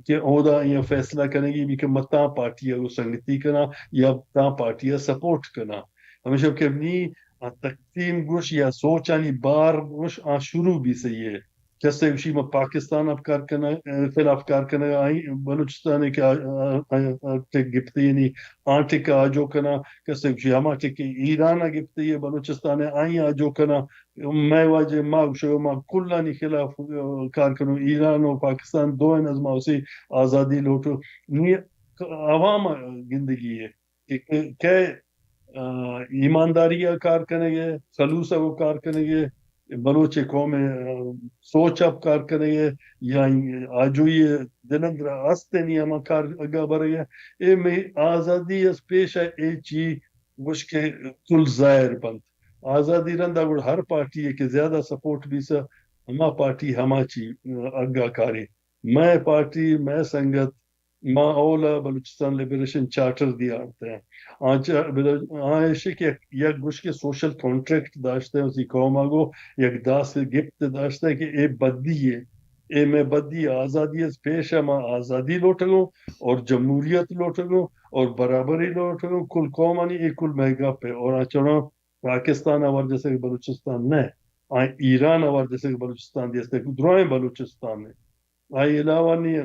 کہ اودا اے فیصلہ کنگی بی کہ من تاں پارٹی ءَ گوں سنگتی کناں یا تاں پارٹی ءَ سپورٹ کناں۔ ہمیشہ کہ نی آ تقسیم گوش یا سوچانی بار گوش آ شروع بی سہی ہے۔ کسے گوشی من پاکستان ءِ کار کناں، اے، خلاف کار کناں، آئی بلوچستان ءِ کہ آ، آ، آ، آ، ٹک گپتی، یعنی آ ٹک آجو کناں، کسے گوشی ہما ٹک ایران ءَ گپتی ہے بلوچستان ءَ آئی آجو کناں۔ مئے واجہ ما گوشگ ما کلانی خلاف، آ، کار کنوں۔ ایران و پاکستان دوئیں از ما اسی آزادی لوٹو۔ نی عوام گندگی ہے کہ کہ، آ، ایمانداری ءَ کار کنگے، خلوص ءَ کار کنگے، بلوچ قوم، آ، سوچ ءَ کار کنگے یا آجوئی دلندر است نی ہما کار اگا برگے۔ اے مئے آزادی از پیش ءَ اے چی گوش کہ کل ظاہر بنت۔ آزادی رندا گڑ ہر پارٹی ءَ کہ زیادہ سپورٹ بیسا، ہما پارٹی ہما چی اگا کاری۔ مئے پارٹی، مئے سنگت، ما اولا بلوچستان لبریشن چارٹر دیارتہ۔ آ چا-، بلو-، آ ایشی کہ یک، یک گوش کہ سوشل کانٹریکٹ داشتہ، اسی قوم آگو یک داس گپت داشتہ کہ اے بدی ہے، اے میں بدی آزادی از پیش ہے، ما آزادی لوٹگوں اور جمہوریت لوٹگوں اور برابری لوٹگوں، کل قومانی اے کل میں گپ ہے۔ اور آ چڑا پاکستان آوار جیسے کہ بلوچستان نہ، آ ایران آوار جیسے کہ بلوچستان دیستے، درائیں بلوچستان ہے۔ آئی علاوہ نہیں ہے۔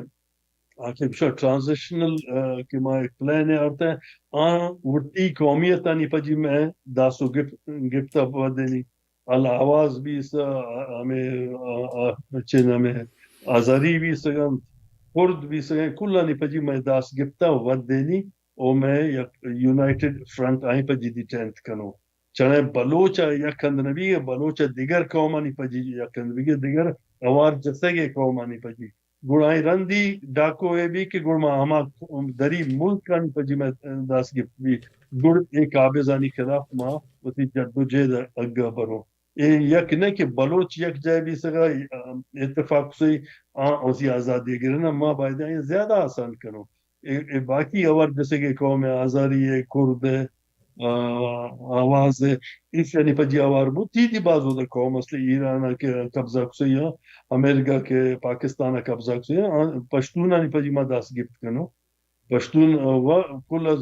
آ کہ گوشاں ٹرانزیشنل، آ، کہ ما ایک پلان ہے آرتا ہے، آ وتی قومیتانی پجی میں داسو گپ-، گپتا ودینی۔ الاواز بیس، آ، ہمیں، آ، آ، چین ہمیں آزاری بیس گنت، کرد بیس گنت، کلانی پجی میں داس گپتا ودینی، او میں یک یونائیٹڈ فرنٹ آئی پجی دی ٹینت کنو۔ چنے بلوچ ء یک ہند نہ بیگ، بلوچ ء دگر قومانی پجی یک ہند بیگ، دگر اوار جسگ ء قومانی پجی۔ گڑا آئی رندی ڈاکو اے بی کہ گڑ ما ہما دری ملکانی پجی میں داس گپت بی، گڑ اے قابضانی خلاف ما وتی جد و جہد اگا برو۔ اے یک نہ کہ بلوچ یک جائے بی سگا اتفاق سے آ وتی آزادی گرنا، ما باید آئی زیادہ آسان کنو۔ اے، اے باقی اوار جیسے کہ قوم آزاری ہے، کرد ہے، آ، آواز ہے، ایشانی پجی اوار بو، تی دی باز ہوتا قوم اصل ایران ہے کہ قبضہ کسی ہے، امریکہ کے پاکستان قبضہ کسی ہے، آ، پشتونانی پجی ما داس گپت کنو۔ پشتون، آ، و کل از،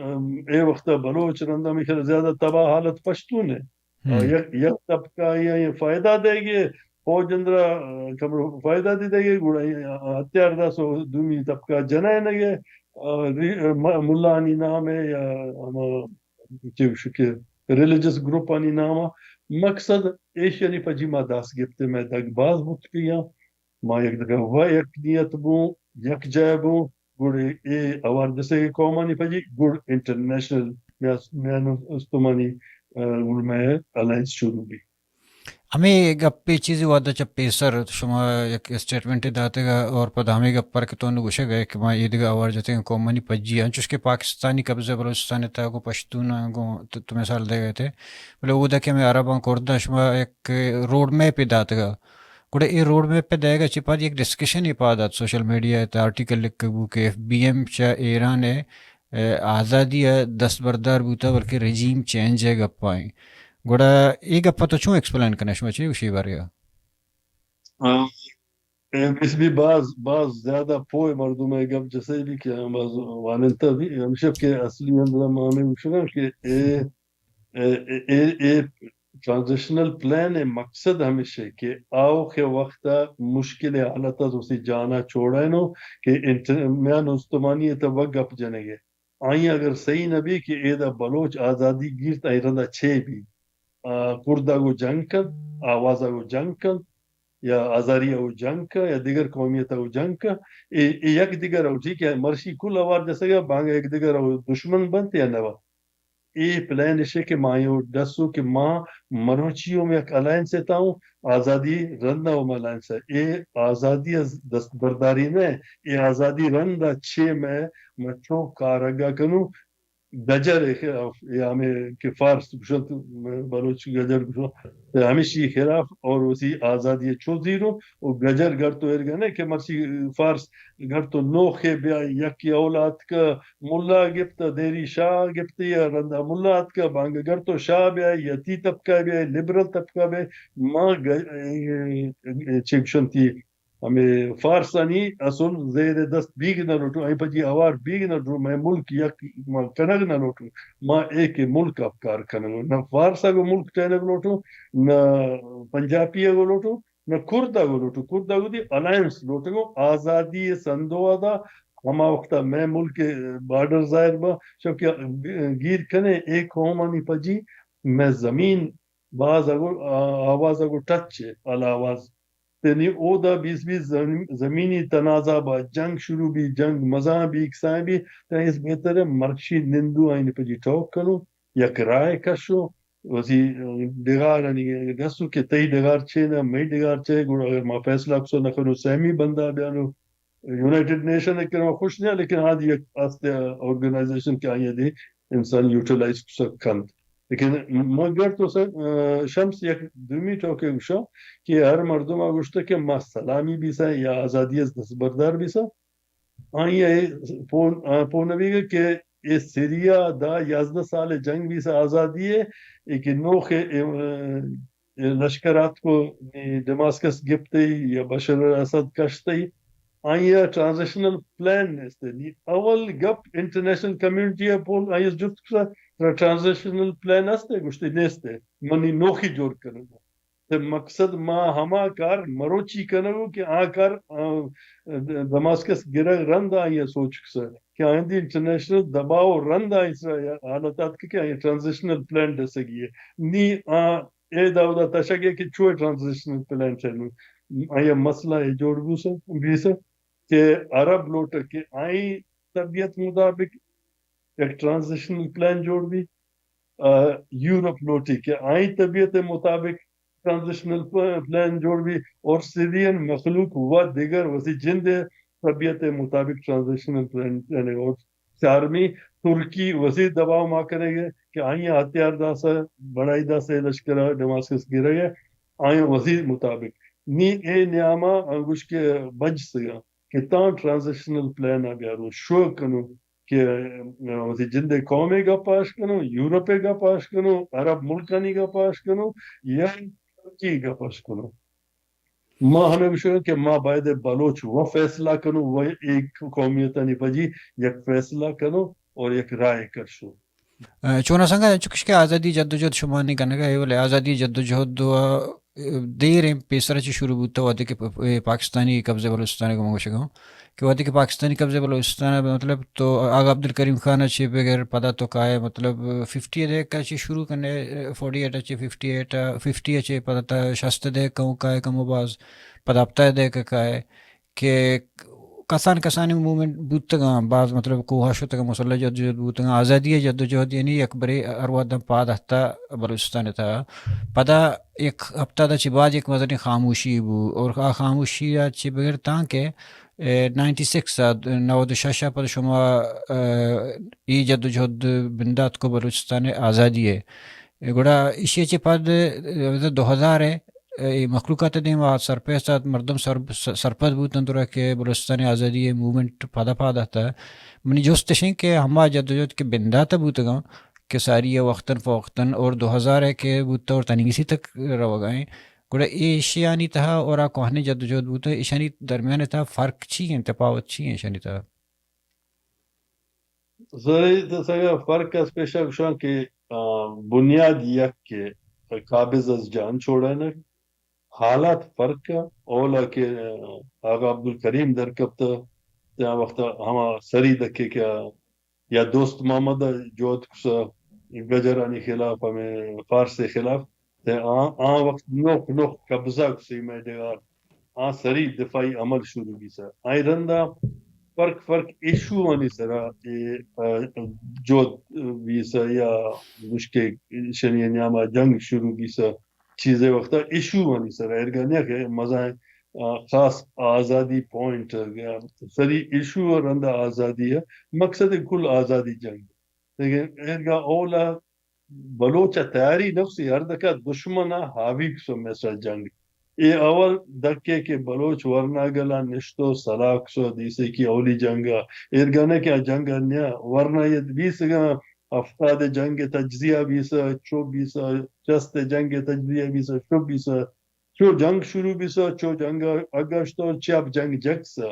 آ، اے وقت بلوچ رندا میں خیال زیادہ تباہ حالت پشتون ہے۔ آ، ہم۔ یک، یک طبقہ یہ، یہ فائدہ دے گے، فوج اندرا، آ، کمرو فائدہ دی دے گے، گڑا یہ، آ، ہتھیار دا سو دومی طبقہ جنائے نگے، آ، ری-، آ، م-، ملانی نام ہے یا ہما چیوش کے ریلیجس گروپانی نام ہے۔ مقصد ایشانی پجی ما داس گپتے میں دگ باز بوت کیا۔ ما یک دگہ و یک نیت بوں، یک جاہ بوں، گڑے اے اوار جسے کہ قومانی پجی، گڑ انٹرنیشنل میاس-، میان استمانی، آ، گڑ میں الائنس شروع بی۔ ہمے گپے چیزے وہدا چہ پیسر شما یک اسٹیٹمنٹے داتگ اور پد ہمے گپ پر کہ تو نوں گوشگ ئے کہ ما ایدگہ اوار جتگیں قومانی پجی انچوش کہ پاکستانی قبضہ بلوچستان ءِ تہا گوں پشتوناں گوں تو، تو مثال دئیگ ءَ ئے، بلے اودا کہ ہمے عرباں کرداں شما یک روڈ میپے داتگ ءَ۔ گڑا اے روڈ میپ ءِ دئیگ ءَ چہ پد یک ڈسکشنے پاد ات، سوشل میڈیا ءِ تہ آرٹیکل لکھگ بوت کہ ایف بی ایم چہ ایران ءِ، ءِ آزادی ءَ دستبردار بوتگ بلکہ رجیم چینج ءِ گپ ءَ ایں۔ گڑا اے گپ ءَ تو چوں ایکسپلین کن ئے، شما چے گوش ئے اے بارے ءَ؟ آ، اے بس بھی باز، باز زیادہ پوئے مردم ءِ گپ جسے بھی کہ باز وانندہ بھی ہمیشہ کہ اصلی اندر ہم ہمیں گوشگا کہ اے اے، اے، اے، اے ٹرانزیشنل پلان ءِ مقصد ہمیش ایں کہ آوخ ءِ وخت ءَ مشکل حالت ءَ وتی جان ءَ چوڑائینو کہ انٹر-، میان استمانی ءِ تہ ءَ گپ جنگ ءَ۔ آئی اگر صحیح نہ بی کہ ایدا بلوچ آزادی گیرت، آئی رندا چے بی؟ آ، کرد ءَ گوں جنگ کنت، آواز ءَ گوں جنگ کنت، یا آزاری ءَ گوں جنگ کنت، یا دگر قومیت ءَ گوں جنگ کنت، اے، اے یک دگر ءَ ٹھیک ہے، مرشی کل اوار جسگ ءَ بانگا یک دگر ءَ دشمن بنت یا نہ بنت۔ اے پلان ایش ایں کہ ما اے ڈسو کہ ما مروچی ہم یک الائنس ءِ تہا اوں، آزادی رندا ہم الائنس ءَ۔ اے آزادی ءِ دستبرداری نہ، اے آزادی رندا چے مئے، ما چو کارگا کنوں، گجر ءِ خلاف، یا ہمے کہ فارس گوشنت، بلوچ گجر گوشنت، ہمیشی خلاف اور وتی آزادی ءَ چو زیرو و گجر گر تو ایرگا نہ کہ مرچی فارس گر تو نوخے بیائے، یکے اولا اتکہ ملا گپتہ، دیری شاہ گپتہ یا رندا ملا اتکہ، بانگا گر تو شاہ بیائے یا تی طبقہ بیائے، لبرل طبقہ بیائے، ما گ-، چے گوشنتی ہمے فارسانی اصل زیر دست بیگ نہ لوٹوں، اے پجی اوار بیگ نہ لوٹوں، مئے ملک یک ما کنگ نہ لوٹوں، ما ایک ملک ءَ کار کنگ، نہ فارس ءَ گوں ملک ٹہینگ لوٹوں، نہ پنجابی ءَ گوں لوٹوں، نہ کرد ءَ گوں لوٹوں۔ کرد ءَ گوں دی الائنس لوٹگوں، آزادی ءِ سندو ءَ دا ہما وقت ءَ مئے ملک ءِ بارڈر ظاہر با، چونکہ گیر کنے اے قومانی پجی مئے زمین باز ءَ گوں آ-، آواز ءَ گوں ٹچ ءَ، الاواز۔ تنی اودا بیس بیس زم-، زمینی تنازعہ با، جنگ شروع بی، جنگ مزاں بی، کسائیں بی، تنی اس بہتر ہے مرشی نندو آئینی پجی ٹوک کنو، یک رائے کشو، وتی ڈگارانی رسو کہ تئی ڈگار چے نہ، مئی ڈگار چے، گڑا اگر ما فیصلہ کسو نہ کنو، سیمی بندہ بیانو، یونائیٹڈ نیشن ءَ کرا خوش نہ، لیکن آ دی یک است آرگنائزیشن کہ آئی دی انسان یوٹیلائز کسک کنت۔ لیکن مگر تو سر، آ، شمس یک دومی ٹوکے گوشا کہ ہر مردم آ گوشتا کہ ما سلامی بیسا یا آزادی از دستبردار بیسا، آئی ء پون-، آ، پونویگ کہ اے سیریا دا یازدہ سال جنگ بیسا آزادی ہے، اے کہ نوخ اے، اے، اے لشکر آتکو نی دماسکس گپتئی یا بشار الاسد کشتئی، آئی ء ٹرانزیشنل پلان نیست۔ نی اول گپ انٹرنیشنل کمیونٹی ء پول آئی ء جست کتا، ترا ٹرانزیشنل پلان است؟ گوشتے نیست، منی نوخی جوڑ کنگو۔ تے مقصد ما ہما کار مروچی کنگو کہ آ کار، آ، دماسکس گرگ رند آئی ء سوچ کسا کہ آئندی انٹرنیشنل دباؤ رند آئی سرا حالت آتک کہ آئی ٹرانزیشنل پلان ڈسگی ہے۔ نی آ اے دا اودا تشگ ء کہ چو ٹرانزیشنل پلان چنو۔ آئی مسئلہ اے جوڑ بوسا، بیسا کہ عرب لوٹ کہ آئی طبیعت مطابق یک ٹرانزیشنل پلان جوڑ بی، آ، یورپ لوٹی کہ آئی طبیعت مطابق ٹرانزیشنل پ-، پلان جوڑ بی، اور سیرین مخلوق و دیگر وسی جند طبیعت مطابق ٹرانزیشنل پلان، یعنی اور چارمی ترکی وزیر دباؤ ما کنگ ء کہ آئی ء ہتھیار داسا، بڑائی داسا لشکر ء ڈماسکس گرگ ء، آئی ء وزیر مطابق۔ نی اے نیاما انگوش کہ بنچ سگا کہ تاں ٹرانزیشنل پلان ء بیارو، شو کنو کہ وزیر جند ء قوم ء گپ اش کنو، یورپ ء گپ اش کنو، عرب ملکانی گپ اش کنو، یا ترکی گپ اش کنو۔ ما ہمیں گوشگاں کہ ما باید بلوچ و فیصلہ کنو و ایک قومیتانی پجی یک فیصلہ کنو اور یک رائے کشو۔ چونا سنگا، چکش کہ آزادی جدوجہد شما نے کنگا ہے، ولے آزادی جدوجہد و دیریں پیسرا چی شروع بوتا، وہدے کہ پ-، پ-، پاکستانی قبضہ بلوچستان کو گوشگاں کہ وہدے کہ پاکستانی قبضہ بلوچستان، مطلب، تو آغا عبدالکریم خان چی بغیر پدا تو کائے، مطلب، ففٹی دے چی شروع کنے، فورٹی ایٹ چی، ففٹی ایٹ، ففٹی چی پدا تا شست دے کہوں کائے کمو باز، پدا ہفتہ دے کائے کہ کسان کسانی موومنٹ بوتگاں، باز، مطلب، کوہا شتگاں، مسلح جدوجہد بوتگاں، آزادی جدوجہد یعنی یک برے ہر وہداں پاد ہتا بلوچستان تھا۔ پدا یک ہفتہ دا چی بعد یک مزنی خاموشی بو، اور آ خاموشی چی بغیر تاں کہ اے، نائنٹی سکس ء، نود و شش ء پد شما، اے، اے جدوجہد بندات کو بلوچستان ء آزادی ء۔ اے، گڑا ایشی ء چہ پد، اے، دو ہزار ء، اے، مخلوقات ء دیم ء سرپیس ات، مردم سر-، س-، سرپد بوت انت کہ بلوچستان ء آزادی ء موومنٹ پدا پاد ات۔ منی جست اش انت کہ ہما جدوجہد کہ بندات ء بوتگاں کہ ساری ء وقتاً فوقتاً اور دو ہزار ء کہ بوت اور تنیگسی تک روگا ایں، گڑا ایشیانی تہا اور آ کوہنیں جدوجہد بوتگ، ایشانی درمیان تہا فرق چی انت، تفاوت چی انت ایشانی تہا؟ زری تو سگا فرق اس پیشا گوشاں کہ، آ، بنیاد یک کہ قابض از جان چھوڑائینگ، حالات فرق ء، اولا کہ، آ، آغا عبدالکریم در کپتہ، تیا وقت ہما سری دکے کہ یا دوست محمد ء جہد کسا گجرانی خلاف، ہمیں فارس ء خلاف، تے آ، آ وقت نوک نوک قبضہ کسی مئے ڈگار، آ سری دفاعی عمل شروع بیسا۔ آئی رندا فرق فرق ایشو آنی سرا اے، آ، جہد بیسا یا مشکل شنی نیاما جنگ شروع بیسا۔ چیزے وقتا ایشو آنی سرا ایرگا نیا کہ مزائیں، آ، خاص آزادی پوائنٹ یا سری ایشو رندا آزادی ہے، مقصد کل آزادی جنگ۔ لیکن ایرگا اولا بلوچ ء تیاری نفسی ہر دکا دشمن ء حاوی کسو میسا جنگ۔ اے اول دکے کہ بلوچ ورناگل ء نشتو سلاہ کسو دیسے کہ اولی جنگ ء ایرگا نہ کہ آ جنگ ء نیا ورنا یہ بیسگا ہفتاد جنگ تجزیہ بیسا، چو بیسا، چست جنگ تجزیہ بیسا، چو بیسا، چو جنگ شروع بیسا، چو جنگ اگشتو چپ جنگ جکسا،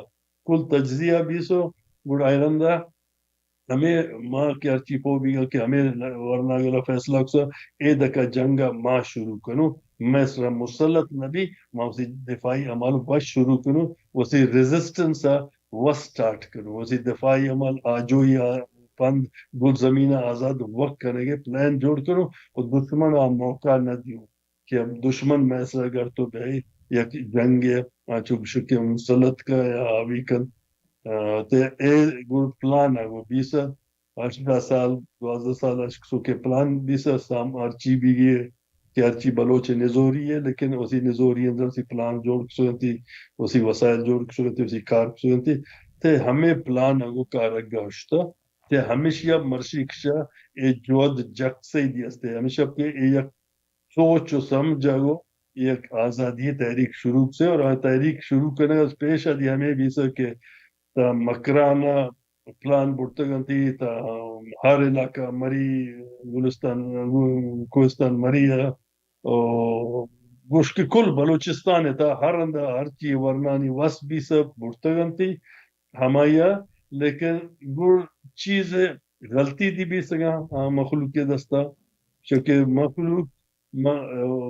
کل تجزیہ بیسو، گڑا ایرندا ہمے ما کہ ہرچی پو بیگا کہ ہمے ورناگلا فیصلہ کسا، اے دکا جنگا ما شروع کنو، مئے سرا مسلط نبی، ما اسی دفاعی عمل وش شروع کنو، اسی ریزسٹنس ء وس سٹارٹ کنو، اسی دفاعی عمل آجوئی ء پند گلزمین ء آزاد وک کنگے پلان جوڑ کنو و دشمن ء موقع نہ دیو کہ دشمن مئے سرا گر تو بئے یک جنگ ء آ چو گشو کہ مسلط کا یا حاوی کن۔ آ، تے اے گڑ پلان ء گو بیسہ ہژدہ سال، دوازدہ سال اش کسو کہ پلان بیسہ سام ہرچی بیگی کہ ہرچی بلوچ نزوری ہے، لیکن اسی نزوری اندر سی پلان جوڑ کسو انتی، اسی وسائل جوڑ کسو انتی، اسی کار کسو انتی۔ تے ہمیں پلان ء گو کار اگا ہشتا۔ تے ہمیشی ءَ مرشی کشا اے جہد جک سہی دی است، ہمیشہ کہ اے یک سوچ و سمجھ ءَ گوں یک آزادی تحریک شروع سے، اور آ تحریک شروع کنگ از پیش ءَ دی ہمے بیسہ کہ تا مکران ءَ پلان برتگ انتی، تا ہر علاقہ مری، گلستان، کوہستان مری ءَ، او گوش کہ کل بلوچستان ءِ تا ہر ہند ءَ ہرچی ورنانی وس بیسہ برتگ انتی ہمائی ءَ، لیکن گڑ چیز غلطی دی بیسگاں آ مخلوق ءِ دستا، چونکہ مخلوق ما،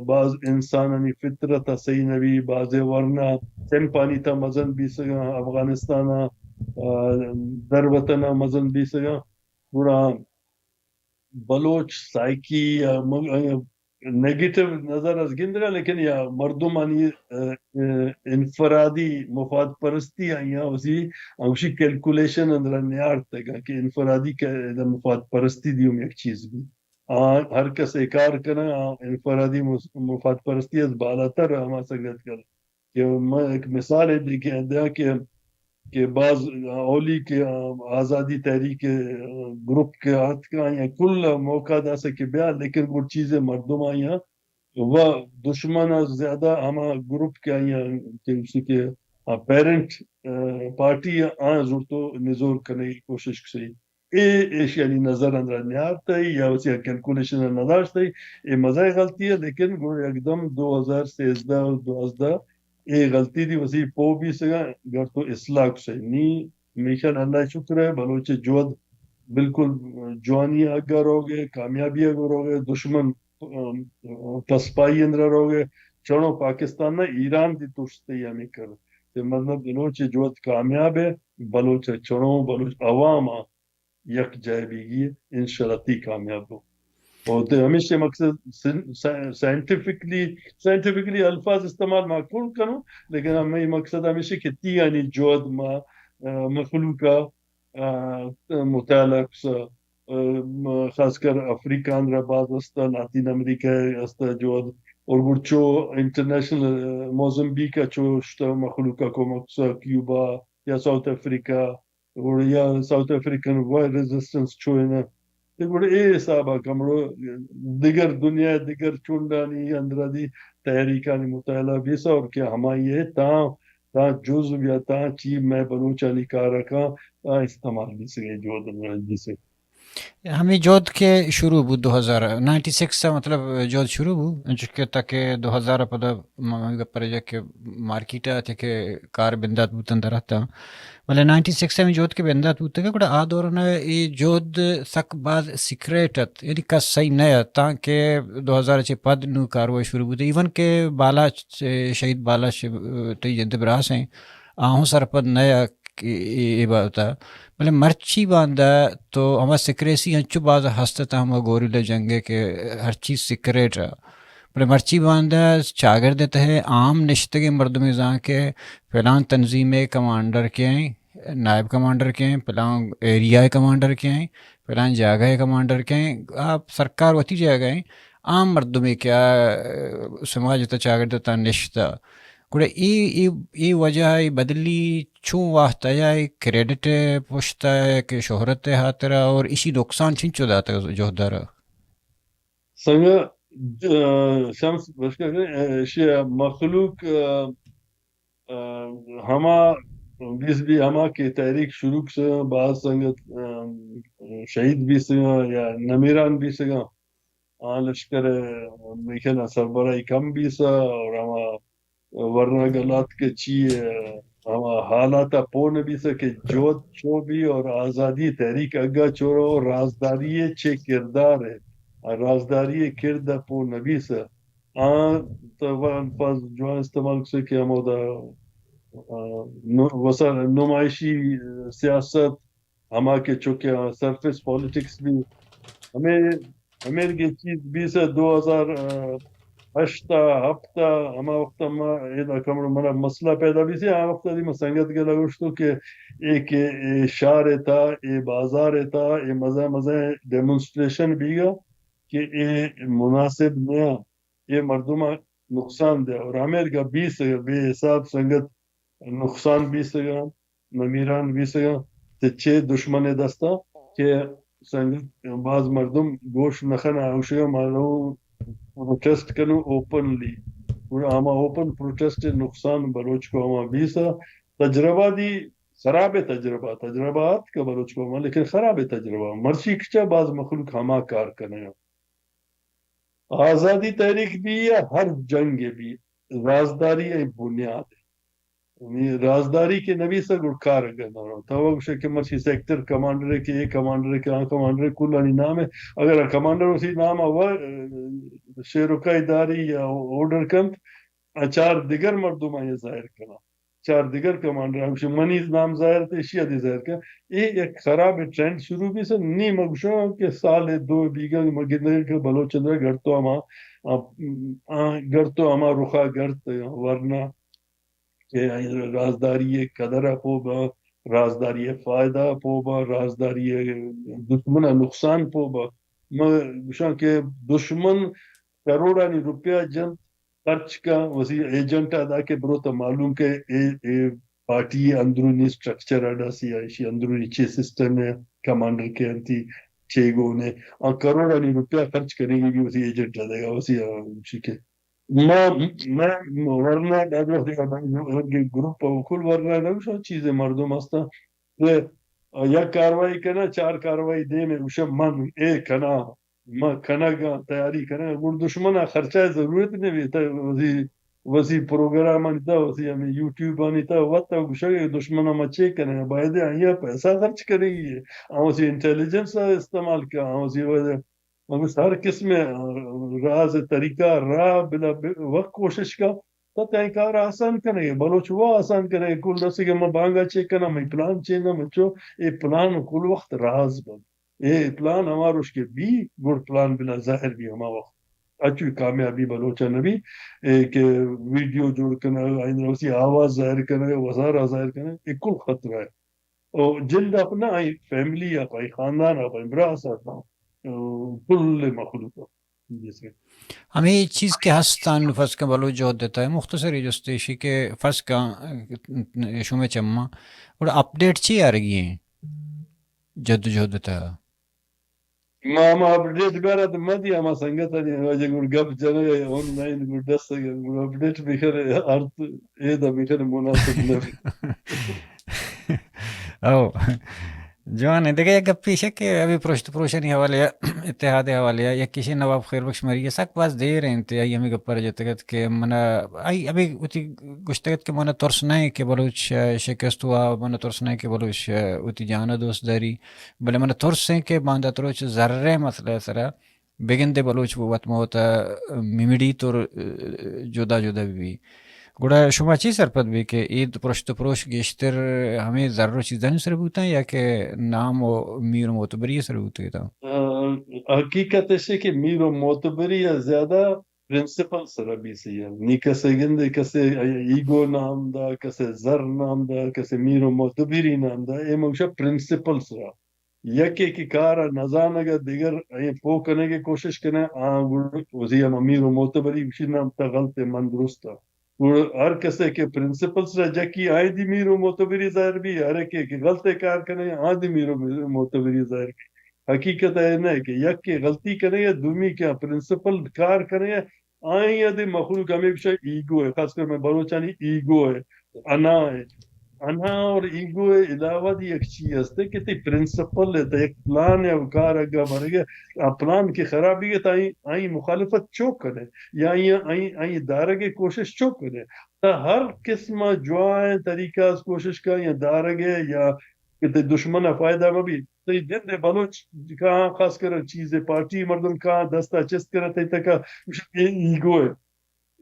باز انسانانی فطرت ءَ سہی نہ بی، بازے ورنا چمپانی تا مزن بیسگاں، افغانستان ءَ، آ، در وطن ءَ مزن بیسگاں۔ گڑا بلوچ سائیکی یا م-، نیگیٹو نظر از گندگا، لیکن یا مردمانی، آ، آ، انفرادی مفاد پرستی آیاں وسی انگوشی کیلکولیشن اندرا نیارتگا کہ انفرادی کہ مفاد پرستی دیوم یک چیز بی۔ آ ہر کس اے کار کناں، آ انفرادی مس-، مفاد پرستی از بالاتر ہما سنگت کن۔ کہ من ایک مثال ہے دیکھیں دیا کہ، کہ باز اولی کہ آزادی تحریک گروپ کہ آتکا یا کل موقع داسا کہ بیا، لیکن گڑ چیز مردم آیاں و دشمن از زیادہ ہما گروپ کہ آیاں کہ اسی کہ پیرنٹ پارٹی آ زورتو نزور کنے کوشش کسی۔ اے ایشی یعنی نظر اندر نیارتئی یا وسی کیلکولیشن نداشتئی، اے مزہ غلطی ہے، لیکن گڑا یکدم دو ہزار سیزدہ و دوازدہ اے غلطی دی وسی پو بیسگا گر تو اصلاح کسے۔ نی میشن اللہ شکر ہے، بلوچ جہد بالکل جوانی اگا روگے، کامیابی اگا روگے، دشمن، ام، پسپائی اندر روگے، چڑو پاکستان نہ ایران دی توشتے ہمیں کر۔ تے مطلب بلوچ جہد کامیاب ہے، بلوچ چڑو، بلوچ عوام یک جائے بیگی، انشاءاللہ تی کامیاب ہو۔ اور تے ہمیشہ مقصد سائنٹیفکلی، سائنٹیفکلی الفاظ استعمال معقول کنو، لیکن ہمیں مقصد ہمیشہ کہ تی یعنی جہد ما، آ، مخلوقہ، آ، مطالعہ کسا، آ، م-، خاص کر افریقہ اندرا باز استا، لاتین امریکہ استا جہد، اور گڑ چو انٹرنیشنل، آ، موزمبیق چو شتا مخلوقہ کمک کسا، کیوبا یا ساؤتھ افریقہ، گڑا یا ساؤتھ افریقن وائٹ ریزسٹنس چوئنا۔ تے گڑا اے حسابا کمڑو دگر دنیا دگر چنڈانی اندرا دی تحریکانی مطالعہ بیسا اور کہ ہمائی ہے تاں، تاں جزو یا تاں چی میں بلوچانی کارا کاں، تاں استعمال بیسگے جہد بیسے۔ ہمیں جہد کہ شروع بو دو ہزار، نائنٹی سکس سے مطلب جہد شروع بو، انچو کہ تاکہ دو ہزار پدا ما گپ پر جا کہ مارکیٹ آتے کہ کار بندات بوتن درہتا۔ بلے نائنٹی سکس ء ہمے جہد کہ بندات بوتگ، گڑا آ دوران ء اے جہد سک باز سیکریٹ ات، یعنی کس سہی نہ ات، تانکہ دو ہزار چہ پد نوں کاروائی شروع بوتگ۔ ایون کہ بالاچ، شہید بالاچ، تئی جند براس ایں، آ ہوں سرپد نہ ات کہ اے، اے بابت ء۔ بلے مرچی باندا تو ہما سیکریسی انچو باز ہست ات، ہما گوریلا جنگ ء کہ ہر چیز سیکریٹ ات۔ بلے مرچی باندا چاگرد ء تہ ء عام نشتگیں مردمے زان کہ پلان تنظیم ء کمانڈر کئے ایں، نائب کمانڈر کئے ایں، پلان ایریا ء کمانڈر کئے ایں، پلان جاگہ ء کمانڈر کئے ایں، آ سرکار وتی جاگہ ایں، عام مردمے کہ آ سماج ء تہ چاگرد ء تہ نشتہ۔ گڑا اے، اے، اے وجہ ء اے بدلی چون واہتہ یا اے کریڈٹ ء پشت ء کہ شہرت ء ہاترا اور ایشی نقصان چنچو داتگ جہد ء را؟ سنگت، آ، شمس بشکر، آ، ایشی ء مخلوق، آ، آ، ہما بیس بی ہما کہ تحریک شروع کس باز سنگت، آ، شہید بیسگاں یا نمیران بیسگاں، آ لشکر ء میخلا سربراہی کم بیسا اور ہما ورنا گلات کہ چی ء ہما حالات ء پو نبیسہ کہ جہد چو بی اور آزادی تحریک اگا چورو رازداری ء چے کردار ء، رازداری ء کرد ء پو نبیسہ۔ آ تو الفاظ جوان استعمال کسے کہ ہمودا، آ، نو-، وسا-، نمائشی سیاست، ہما کہ چونکہ سرفیس پالیٹکس بی، ہمیں، ہمیں کہ چیز بیسہ دو ہزار ہشت ء ہپت ء ہما وقت ما ادا کمڑ منا مسئلہ پیدا بیسی، آ وقت دی ما سنگت گلا گوشتو کہ اے کہ اے شہر ء تھا، اے بازار ء تھا، اے مزہ مزہ ڈیمونسٹریشن بیگا کہ اے مناسب نیا، اے مردم نقصان دے اور ہمیں گا بیس بے حساب سنگت نقصان بیسگاں، نمیران بیسگاں، تے چے دشمن ء دستا، کہ سنگت باز مردم گوش نہ کناں، اوشی ما رو پروٹیسٹ کنوں اوپنلی۔ گڑا ہما اوپن پروٹیسٹ نقصان بلوچ قوم بیسا۔ تجربہ دی خراب تجربہ، تجربہ آت کہ بلوچ قوم، لیکن خراب تجربہ۔ مرچی کچا باز مخلوق ہما کار کنگا۔ آزادی تحریک بی یا ہر جنگ بی، رازداری ءِ بنیاد۔ یعنی رازداری کہ نبی سا گڑ کار گنا۔ تو گوشے کہ مرچی سیکٹر کمانڈر کہ اے کمانڈر کہ آ کمانڈر، کلانی نام ہے۔ اگر کمانڈر اسی نام آ شیروکائی داری یا آرڈر کنت، آ چار دگر مردم آئی ظاہر کنا۔ چار دگر کمانڈر ہمشی منی نام ظاہر تے، ایشی ادی ظاہر کن۔ اے یک خراب ٹرینڈ شروع بی سا۔ نی مگشاں کہ سال دو بیگا مگندگا کہ بلوچ اندر گڑتو ہما، آ، آ، گڑتو ہما رخا گڑت ورنا کہ رازداری ءِ قدر ءَ پوبا، رازداری ءِ فائدہ ءَ پوبا، رازداری ءِ دشمن ءَ نقصان پوبا۔ من گوشاں کہ دشمن کروڑانی روپیہ جنت، خرچ کا، وسی ایجنٹ ءَ دا کہ برو تو معلوم کہ اے، اے پارٹی اندرونی سٹرکچر اڈا سی، ایشی اندرونی چے سسٹم ہے، کمانڈر کے انتی چے گونے، آ کروڑانی روپیہ خرچ کریں گے، وسی ایجنٹ ءَ دے گا، وسی، آ، چی کہ ما، ما ورنا ڈاکٹر صاحب، گروپ ءَ کل ورنا نہ گوشاں، چیزے مردم ہستاں کہ یک کاروائی کنا، چار کاروائی دیم ءَ گوشاں من اے کنا، ما کنگا تیاری کنگا، گڑ دشمن ءَ خرچہ ضرورت نہیں بیتا، وسی، وسی پروگرام آنی تا، وسی ہمیں یوٹیوب آنی تا، وقت گوشگ دشمن ءَ ما چے کنگا، باید آئیا پیسہ خرچ کریں گے، آ وسی انٹیلیجنس ءَ استعمال کا، آ وسی وجہ مگوش ہر قسم راز، طریقہ، راہ بلا ب-، وقت کوشش کا، تو تئی کار آسان کنگے، بلوچ وہ آسان کنگے، کل رسی کہ من بانگا چے کناں، من پلان چے نہ، من چو، اے پلان کل وقت راز بن۔ اے پلان ہما روش کہ بی، گڑ پلان بنا ظاہر بی ہما وقت۔ اچو کامیابی بلوچ نہ بی، اے کہ ویڈیو جوڑ کنگ، آئین رسی آواز ظاہر کنگ، وزارہ ظاہر کنگ، اے کل خطرہ ہے۔ او جند اپ نہ، آئی فیملی اپ، آئی خاندان اپ، آئی براس اپ، او کل مخلوق اپ۔ جی سر۔ ہمیں چیز کہ ہستان، فرض کن بلوچ جہد دیتا ہے، مختصر جست ایشی کہ فرض کن شمے چماں، اور اپڈیٹ چی آ رہی ہیں جد جہد دیتا ہے؟ ما، ما اپڈیٹ بیارا تو مدی ہما سنگت آنی واجہ گڑ گپ جنگ ہے، آن لائن گڑ دست ہے، گڑ اپڈیٹ بکھر، ارت اے دا بکھر مناسب نہ۔ او، جوان ہے۔ دگہ یک گپے ایش کہ ابھی پرشت پروشانی حوالے ءَ، اتحاد حوالے ءَ، یک کسی نواب خیر بخش مری سک باز دیر انت، آئی ہمیں گپ پر جتگت کہ من، آئی ابھی وتی گوشتگت کہ من ترس نہ کہ بلوچ شکست ہوا، من ترس نہ کہ بلوچ وتی جان دوست داری، بلے من ترس ہیں کہ باندات روچ زر مسئلہ سرا بگندے بلوچ وت ما وتا ممڑی تور جدا جدا بی۔ گڑا شما چی سرپد بی کہ اے پرشت پروش گیشتر ہمیں زر و چیزانی سر بوتاں یا کہ نام و میر و معتبری سر بوتگتاں؟ آ، حقیقت ایش ہے کہ میر و معتبری یا زیادہ پرنسپل سرا بی سی ہے۔ نی کسے گندے، کسے ایگو نام دا، کسے زر نام دا، کسے میر و معتبری نام دا، اے موشا پرنسپل سرا۔ یکے کہ کار ءَ نزانگ ءَ دگر ءَ پوہ کنگ ءِ کوشش کنہ، آ گڑ وزی ہم امیر و معتبری گوشی نہ، تا غلط ءَ، من درست ءَ۔ گڑ ہر کسے کہ پرنسپل سرا جکی، آئی دی میر و معتبری ظاہر بی، ہر یکے کہ غلط ءَ کار کنہ، آ دی میر و معتبری ظاہر بی۔ حقیقت ءَ نہ کہ یکے غلطی کنہ، دومی کہ پرنسپل کار کنہ، آئی ءَ دے مخلوق ہمیں گوشا ایگو ہے، خاص کر میں بلوچانی ایگو ہے، انا ہے۔ انا اور ایگو ہے علاوہ دی ایک چیز ہستے کہ تی پرنسپل ہے، تی ایک پلان ہے، وہ کار اگا بھرے گا، آ پلان کی خرابی ہے، تا آئی، آئی مخالفت چوک کرے، یا آئی، آئی، آئی دارگ کی کوشش چوک کرے۔ تا ہر قسم جوائیں طریقہ اس کوشش کا یا دارگ ہے یا کہ تی دشمن فائدہ مبی۔ تئی جند بلوچ کہاں خاص کر چیز پارٹی مردم کہاں دستا چست کر تئی تکا ایگو ہے۔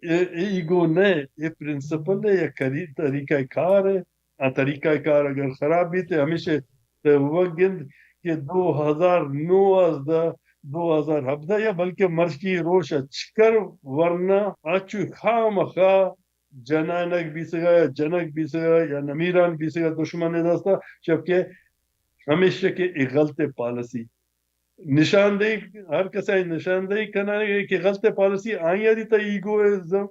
اے، اے ایگو نہ، اے پرنسپل ہے، یک کری-، طریقہ کار ہے۔ آ طریقہ کار اگر خراب بیت، ہمیشہ تے وگند کہ دو ہزار نو از دا دو ہزار ہبدہ یا بلکہ مرچی روش چکر ورنا اچو خامخا جنانگ بیسگا یا جنگ بیسگا یا نمیران بیسگا دشمن دستا، چونکہ ہمیشہ کہ اے غلط پالیسی نشاندہی، ہر کسا نشاندہی کنائے کہ غلط پالیسی آئی دی تا ایگو الزام،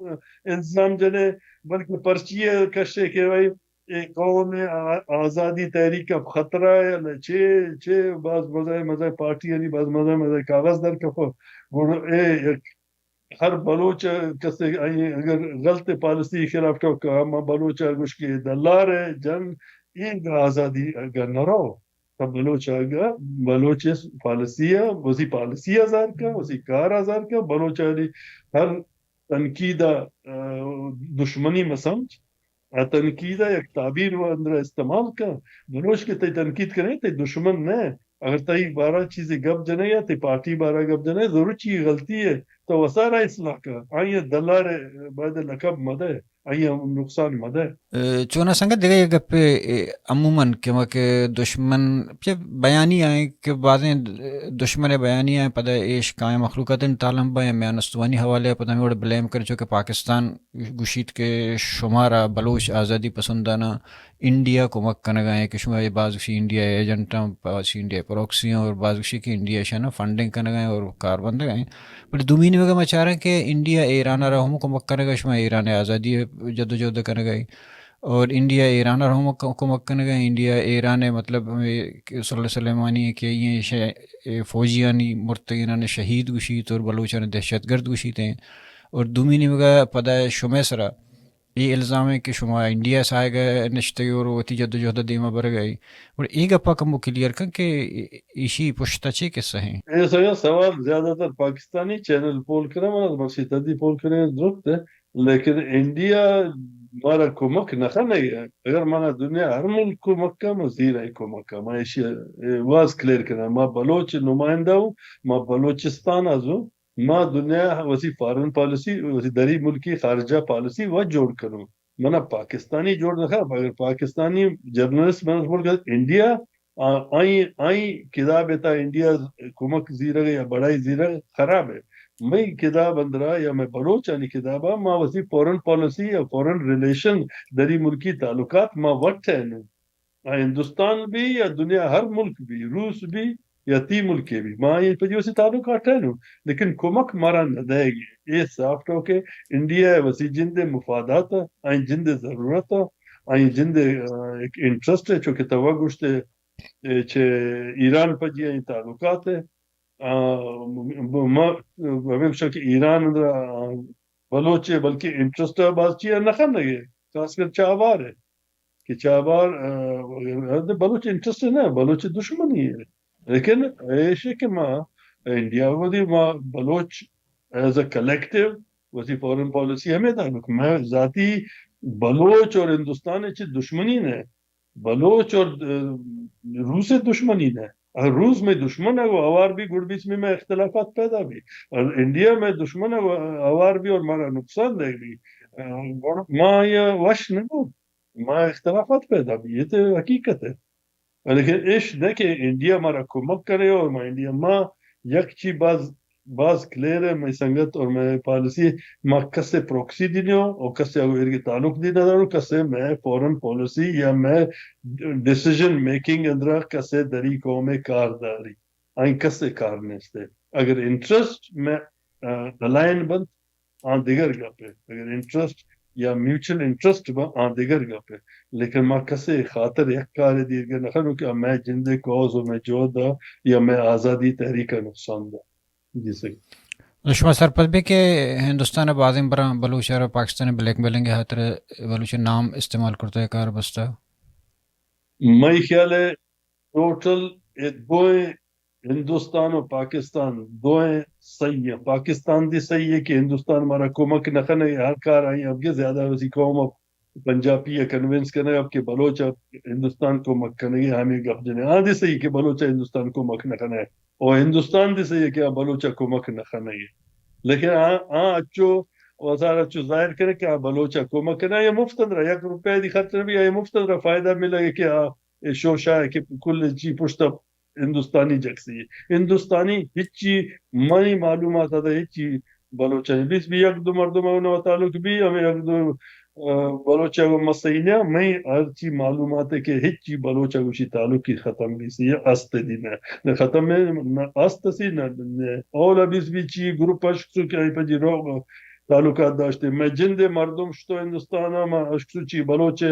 الزام جنے، بلکہ پرچی کشے کہ بھائی اے قوم آ-، آزادی تحریک ءَ خطرہ ہے، نہ چے، چے باز مزہ مزہ پارٹی یعنی باز مزہ مزہ کاغذ در کپو۔ گڑا اے یک ہر بلوچ کسے آئی اگر غلط پالیسی خلاف ٹوک، ہم بلوچ گوش کہ دلار ہے جنگ، اے آزادی اگر نہ رو، تہ بلوچ اگا، بلوچ پالیسی ءَ، وسی پالیسی ءَ زار کا، وسی کار ءَ زار کا، بلوچ آنی ہر تنقید ءَ، آ، دشمنی مہ سمجھ، آ تنقید ءَ یک تعبیر و اندر استعمال کا۔ بلوچ کہ تئی تنقید کرے، تئی دشمن نہ۔ اگر تئی بارہ چیزے گپ جنے یا تئی پارٹی بارہ گپ جنے، ضرور چی غلطی ہے، تو وسارا اصلاح کا۔ آئی دلار باید لقب مدے۔ آئی ءَ نقصان مہ دئے۔ اے، چوناں سنگت دگہ یک گپے، اے، عموماً کہ ما کہ دشمن چہ بیانی آئیں کہ بازیں دشمن بیانی آئیں پدا ایش کائیں مخلوقات تالم با یا میان استوانی حوالے ءَ پدا ہمے وڑ بلیم کن چو کہ پاکستان گوشیت کہ شمارا بلوچ آزادی پسنداناں انڈیا کمک کنگا ہیں کہ شما یہ باز گوشی انڈیا ایجنٹاں، باز گوشی انڈیا پروکسی ہیں اور باز گوشی کہ انڈیا شنا فنڈنگ کنگا ہیں اور کار بندگا ہیں۔ بلے دومی نیمگا ما چاراں کہ انڈیا ایران را ہم کمک کنگا، شما ایران آزادی جدوجہد کنگا ہیں اور انڈیا ایران را ہم ک-، کمک کنگا ہیں۔ انڈیا ایران مطلب ہمیں کہ صلی اللہ سلیمانی کہ یہ ش-، اے فوجیانی مرتگینان شہید گوشیت اور بلوچان دہشت گرد گوشیت ہیں۔ اور دومی نیمگا پدا شمے سرا اے الزام ہے کہ شما انڈیا ساہگ نشتگ اور وتی جدوجہد دیما برگ آئی۔ اور اے گپا کمو کلیئر کن کہ ایشی پشتا چے قصہ ہیں؟ اے سگا سوال زیادہ تر پاکستانی چینل پول کرا، من مرشی تدی پول کرے درست ہے، لیکن انڈیا مارا کمک نہ کنگ ہے۔ اگر منا دنیا ہر ملک کمک کا، ما زیر ہے کمک کا، ما ایشی واز کلیئر کرا، ما بلوچ نمائندہ ہوں، ما بلوچستان از ہوں، ما دنیا وسی فارن پالیسی، وسی دری ملکی خارجہ پالیسی و جوڑ کنوں۔ منا پاکستانی جوڑ نہ کھا، اگر پاکستانی جرنلسٹ منا سپورٹ کر، انڈیا، آ-، آئی، آئی کتاب تا انڈیا کمک زیرگ یا بڑائی زیرگ خراب ہے۔ مئی کتاب اندرا یا میں بلوچانی کتابا ما وسی فارن پالیسی یا فارن ریلیشن دری ملکی تعلقات ما وٹ ہے نو۔ آ ہندوستان بھی یا دنیا ہر ملک بھی، روس بھی یا تی ملکے بھی، ما اے پجی وسی تعلق اٹھینو، لیکن کمک مارا نہ دئیگی۔ اے صاف ٹوکے انڈیا وسی جندے مفادات، آئی جندے ضرورت، آئی جندے، آ، ایک انٹرسٹ ہے، چونکہ تو گوشتے، اے، چہ ایران پجی آئی تعلقات ہے۔ آ، م-، م-، ما ہمیں گوشاں کہ ایران اندر، آ، بلوچ ہے، بلکہ انٹرسٹ ہے، باز چیز نہ کھنگے، خاص کر چابار ہے۔ کہ چابار، آ، بلوچ انٹرسٹ نہ، بلوچ دشمنی ہے۔ لیکن ایش ہے کہ ما انڈیا ودی ما بلوچ ایز اے کلیکٹیو وتی فارن پالیسی ہمیں دانک۔ میں ذاتی بلوچ اور ہندوستان چی دشمنی نہ، بلوچ اور، آ، روس دشمنی نہ۔ اگر روس میں دشمن ہے، وہ اوار بھی گڑ بیچ میں، میں اختلافات پیدا بھی۔ اور انڈیا میں دشمن ہے، وہ اوار بھی اور مارا نقصان دے بھی۔ آ، گڑ ما یہ وش نہ ہو۔ ما اختلافات پیدا بھی، یہ تو حقیقت ہے۔ لیکن ایش نہ کہ انڈیا مارا کمک کرے اور ما انڈیا، ما یک چی باز، باز کلیئر ہے، میں سنگت اور میں پالیسی، ما کسے پروکسی دی نہ ہو اور کسے اگو ایرگی تعلق دی نہ دارو، کسے میں فارن پالیسی یا میں ڈیسیژن میکنگ اندرا کسے دری قوم کار داری، آئی کسے کار نیستے۔ اگر انٹرسٹ میں، آ، الائن بنت، آ دگر گپ ہے۔ اگر انٹرسٹ یا میوچل انٹرسٹ با، آ دگر گپ ہے۔ لیکن ما کسے خاطر یک کار دیرگا نہ کنو کہ میں جندے کوز و میں جودا یا میں آزادی تحریک نقصان دا۔ جی سر۔ شما سرپد بے کہ ہندوستان بازیں براں بلوچ اور پاکستان بلیک میلنگ خاطر بلوچ نام استعمال کرتا ہے کار بستا؟ مئی خیال ہے ٹوٹل اے دوئیں ہندوستان و پاکستان دوئیں صحیح ہیں۔ پاکستان دی صحیح ہے کہ ہندوستان مارا کمک نہ کنے، ہر کار آئی اب کے زیادہ وسی قوم اب پنجابی ہے کنونس کنے اب کہ بلوچ اب ہندوستان کمک کنے، ہمیں گپ جنے۔ ہاں دی صحیح کہ بلوچ ہندوستان کمک نہ کنے، اور ہندوستان دی صحیح ہے کہ بلوچ کمک نہ کنے۔ لیکن آ، آ اچو وزارت چو ظاہر کرے کہ آ بلوچ کمک کنے، یہ مفت اندرا یک روپے دی خرچ نہ بھی، یہ مفت اندرا فائدہ ملے کہ آ اے شوشا ہے کہ کل چی پشت ہندوستانی جکسی۔ ہندوستانی ہچی منی معلومات ادا ہچی بلوچانی بیس بھی یک دو مردم او نو تعلق بھی ہمیں یک دو، آ، بلوچ او مسئلہ میں ہر چی معلومات ہے کہ ہچی بلوچ او شی تعلق کی ختم بیسی یا است دی نہ۔ نہ ختم ہے، نہ است سی، نہ، نہ اولا بیس بھی چی گروپ اشکسو کہ آئی پجی رو تعلقات داشتے۔ میں جندے مردم شتو ہندوستان ما اشکسو چی بلوچ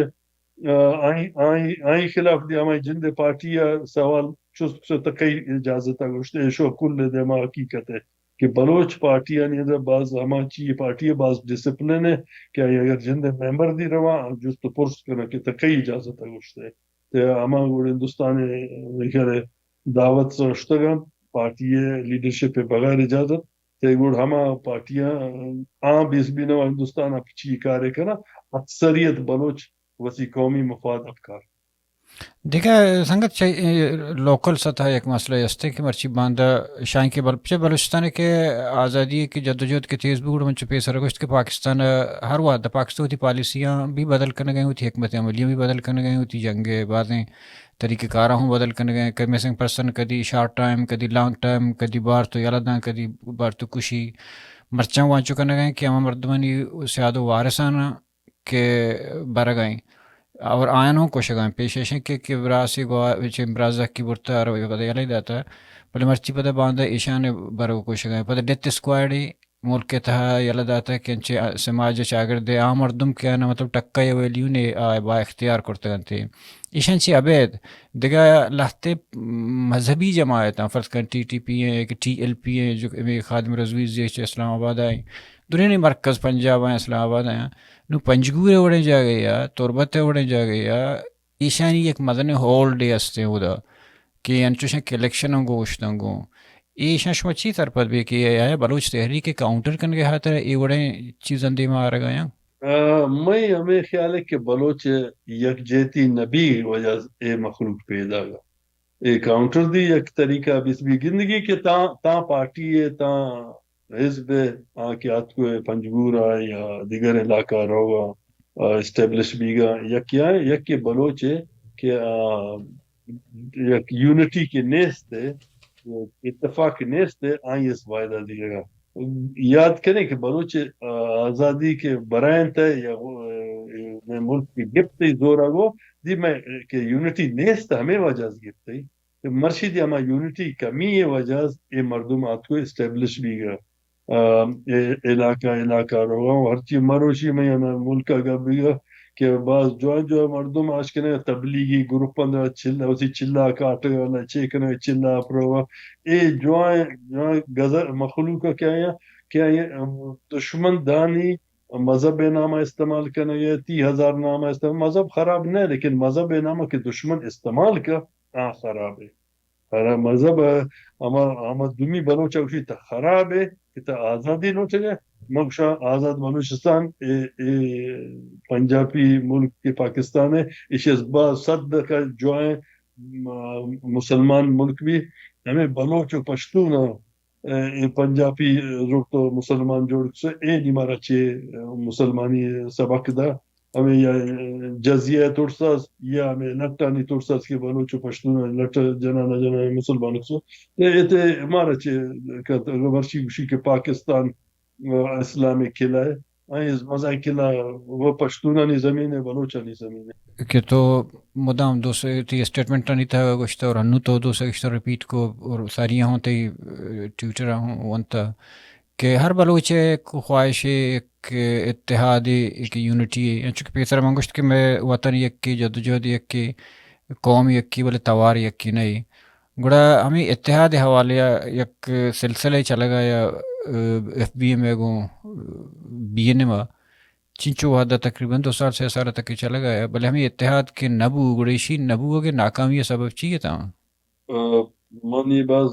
آئی آئی آئی خلاف دی ہمائی جند پارٹی ء سوال چست کت، تہ کئی اجازت ء گوشت، ایشو کل دیما حقیقت ہے کہ بلوچ پارٹی آنی اندر باز ہما چی پارٹی ء باز ڈسپلن ہے کہ آئی اگر جند ممبر دی رواں جست و پرس کناں کہ تہ کئی اجازت ء گوشت ہے۔ تہ ہما گوڑ ہندوستان ء دعوت سرشتگاں پارٹی ء لیڈرشپ ء بغیر اجازت، تہ گڑ ہما پارٹیاں آ بیس بینوا ہندوستان ء پچی کارے کناں، اکثریت بلوچ وتی قومی مفاد ء کار۔ دگہ سنگت چہ، اے، لوکل سطح یک مسئلہ است کہ مرچی باندا شاہیں کہ بل-، چہ بلوچستان کہ آزادی کہ جدوجہد کہ تیز بوت، من چو پیسر گوشت کہ پاکستان ہر وہد پاکستان وتی پالیسیاں بھی بدل کنگا ہیں، وتی حکمت عملیاں بھی بدل کنگا ہیں، وتی جنگ بازیں طریقہ کاراں ہوں بدل کنگا ہیں، کہ مسنگ پرسن کدی شارٹ ٹائم، کدی لانگ ٹائم، کدی بار تو یلہ داں، کدی بار تو کشی۔ مرچاں وانچو کنگا ہیں کہ ہما مردمانی سیاد و وارثاں کہ برگ ء انت اور آیان ہوں کشگ ء انت۔ پیش ایش انت کہ، کہ براسی گوا-، چہ برازکی برتا اور پدا یلہ داتا، بلے مرچی پدا باندا ایشان برگ ء کشگ ء انت۔ پدا ڈیتھ اسکواڈ ملک ء تہا یلہ داتا کہ انچے سماج ء چاگرد ء عام مردم کہ آنا مطلب ٹکہ ء ویلیو نے آ با اختیار کرتگ انت۔ ایشان چی ابید دگہ لہتے مذہبی جماعتاں، فرض کن ٹی ٹی پی ایں کہ ٹی ایل پی ایں، جو کہ خادم رضوی زی چہ اسلام آباد ء ایں، درینی مرکز پنجاب ء اسلام آباد ء، نوں پنجگور ء وڑیں جاگہے ء، تربت ء وڑیں جاگہے ء، ایشانی یک مزنیں ہولڈے استیں اودا کہ انچوشیں کہ الیکشن ہم گوشتن گوں۔ ایشاں شما چی سرپد بے کہ آیا بلوچ تحریک ء کاؤنٹر کنگ ء ہاترا اے وڑیں چیزاں دیما آرگ ء آیاں؟ آ، مئے ہمے خیال ہے کہ بلوچ یکجہتی نہ بیگ وجہ اے مخلوق پیداگ ء۔ اے کاؤنٹر دی یک طریقہ بیس بی گندگی کہ تاں، تاں پارٹی ء، تاں حزب ء، آ کہ آتکو ء پنجگور ء یا دیگر علاقہ روگ ء، آ، اسٹیبلش بیگ ء، یکے آ، یکے بلوچ ء کہ، آ، یک یونٹی کہ نیست ء، اتفاق نیست ء، آئی اس فائدہ دیگ ء۔ یاد کنیں کہ بلوچ، آ، آزادی کہ برائینت ء یا، آ، مئے ملک کہ گپت ء زور ء گوں، دی مئے کہ یونٹی نیست ہمے وجہ از گپت ء۔ مرشی دی ہما یونٹی کمی ء وجہ از اے مردم آتکو اسٹیبلش بیگ ء، آ، اے علاقہ علاقہ روگا ہرچی مروشی مئے ہمے ملک ء گپ بیگ ء کہ باز جوان جوان مردم آش کنگ تبلیغی گروپ اندر چل، وتی چلا کاٹگ ء چے کنگ چلا پروگا۔ اے جوان جوان گزر مخلوق ء کہ آیاں، کہ آیاں دشمن دانی مذہب ء نام ء استعمال کنگ ء، تی ہزار نام ء استعمال، مذہب خراب نہ، لیکن مذہب ء نام ء کہ دشمن استعمال کا، آ خراب ہے۔ ہر مذہب ء ہما، ہما دومی بلوچ ء گوشی تہ خراب ہے کہ تہ آزادی لوٹگ ء۔ من گوشاں آزاد بلوچستان اے، اے پنجابی ملک کہ پاکستان ہے، ایشی از باز صد کا جوائیں م-، مسلمان ملک بھی ہمیں بلوچ و پشتون ء اے پنجابی زرت و مسلمان جوڑ کسو، اے نی مارا چے مسلمانی سبق دا، ہمیں یا جزیہ ترس است، یا ہمیں لٹانی ترس است کہ بلوچ و پشتون لٹ جنانا جنانا مسلمان کسو۔ اے تے مارا چے کت، مرشی گوشی کہ پاکستان اسلام قلعہ ہے۔ آئی مزن قلعہ و پشتونانی زمین ہے، بلوچانی زمین ہے۔ کہ تو مدام دوست تی اسٹیٹمنٹانی تہا گوشتہ اور ہنو تو دوست گشتہ ریپیٹ کو اور ساری ہوں تی ٹویٹر ہوں ونتا کہ ہر بلوچ ء یک خواہش ء، یک اتحاد ء، یک یونٹی ء، انچو کہ پیسر من گوشت کہ مئے وطن یکے، جدوجہد یکے، قوم یکے، بلے توار یکے نہ۔ گڑا ہمے اتحاد ء حوالے ء یک سلسلہ چلگ ء یا، اے، ایف بی ایم ء گوں، اے، بی این ایم ء چنچو وھد ء تقریباً دو سال، سے سال ء تک چلگ ء، بلے ہمے اتحاد کہ نہ بو، گڑا ایشی نہ بوگ ء ناکامی ء سبب چی اتاں؟ آ، من یہ باز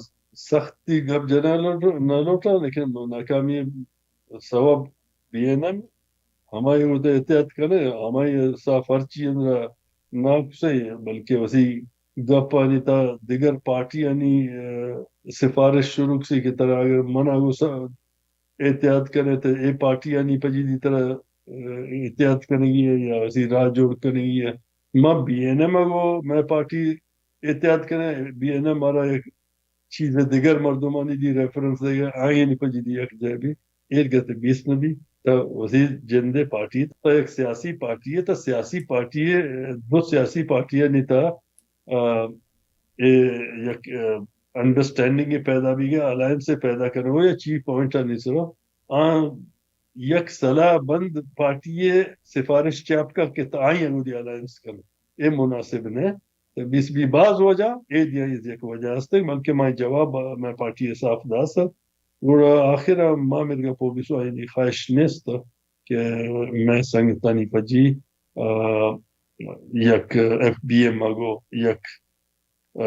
سختی گپ جنان نہ لوٹاں، لیکن ناکامی سبب بی این ایم ہمائی وت احتیاط کنے، ہمائی صاف ہرچی اندرا ناکسے، بلکہ وسی گپانی تا دگر پارٹیانی، آ، سفارش شروع کسی کہ ترا اگر منا گو س-، احتیاط کنے تو اے پارٹیانی پجیدی ترا، آ، احتیاط کنگی ہے یا وسی راہ جوڑ کنگی ہے۔ ما بی این ایم گو مئے پارٹی احتیاط کنے، بی این ایم مارا یک چیز دگر مردمانی دی ریفرنس دے گا، آئینی پجیدی یک جائے بھی ایر گتے بیس نبی۔ تا وزیر جندے پارٹی، تا یک سیاسی پارٹی ہے، تا سیاسی پارٹی ہے، دو سیاسی پارٹی ہے، نیتا، آ، اے یک، آ، انڈرسٹینڈنگ پیدا بھی گیا، الائنس پیدا کرو یا چی پوائنٹ آنی سرو، آ، یک سلاہ بند پارٹی ءِ سفارش چاپ کا کہ تا آئی ءَ گوں دی الائنس کن، اے مناسب نہ۔ بی ایس پی باز وجہ، اے دیا یک وجہ است، بلکہ مئے جواب مئے پارٹی ءَ صاف داس۔ گڑا آخر ءَ ما مرگا پولیس آئینی خواہش نیست کہ مئے سنگتانی پجی، آ، یک ایف بی ایم ءَ گوں یک، آ،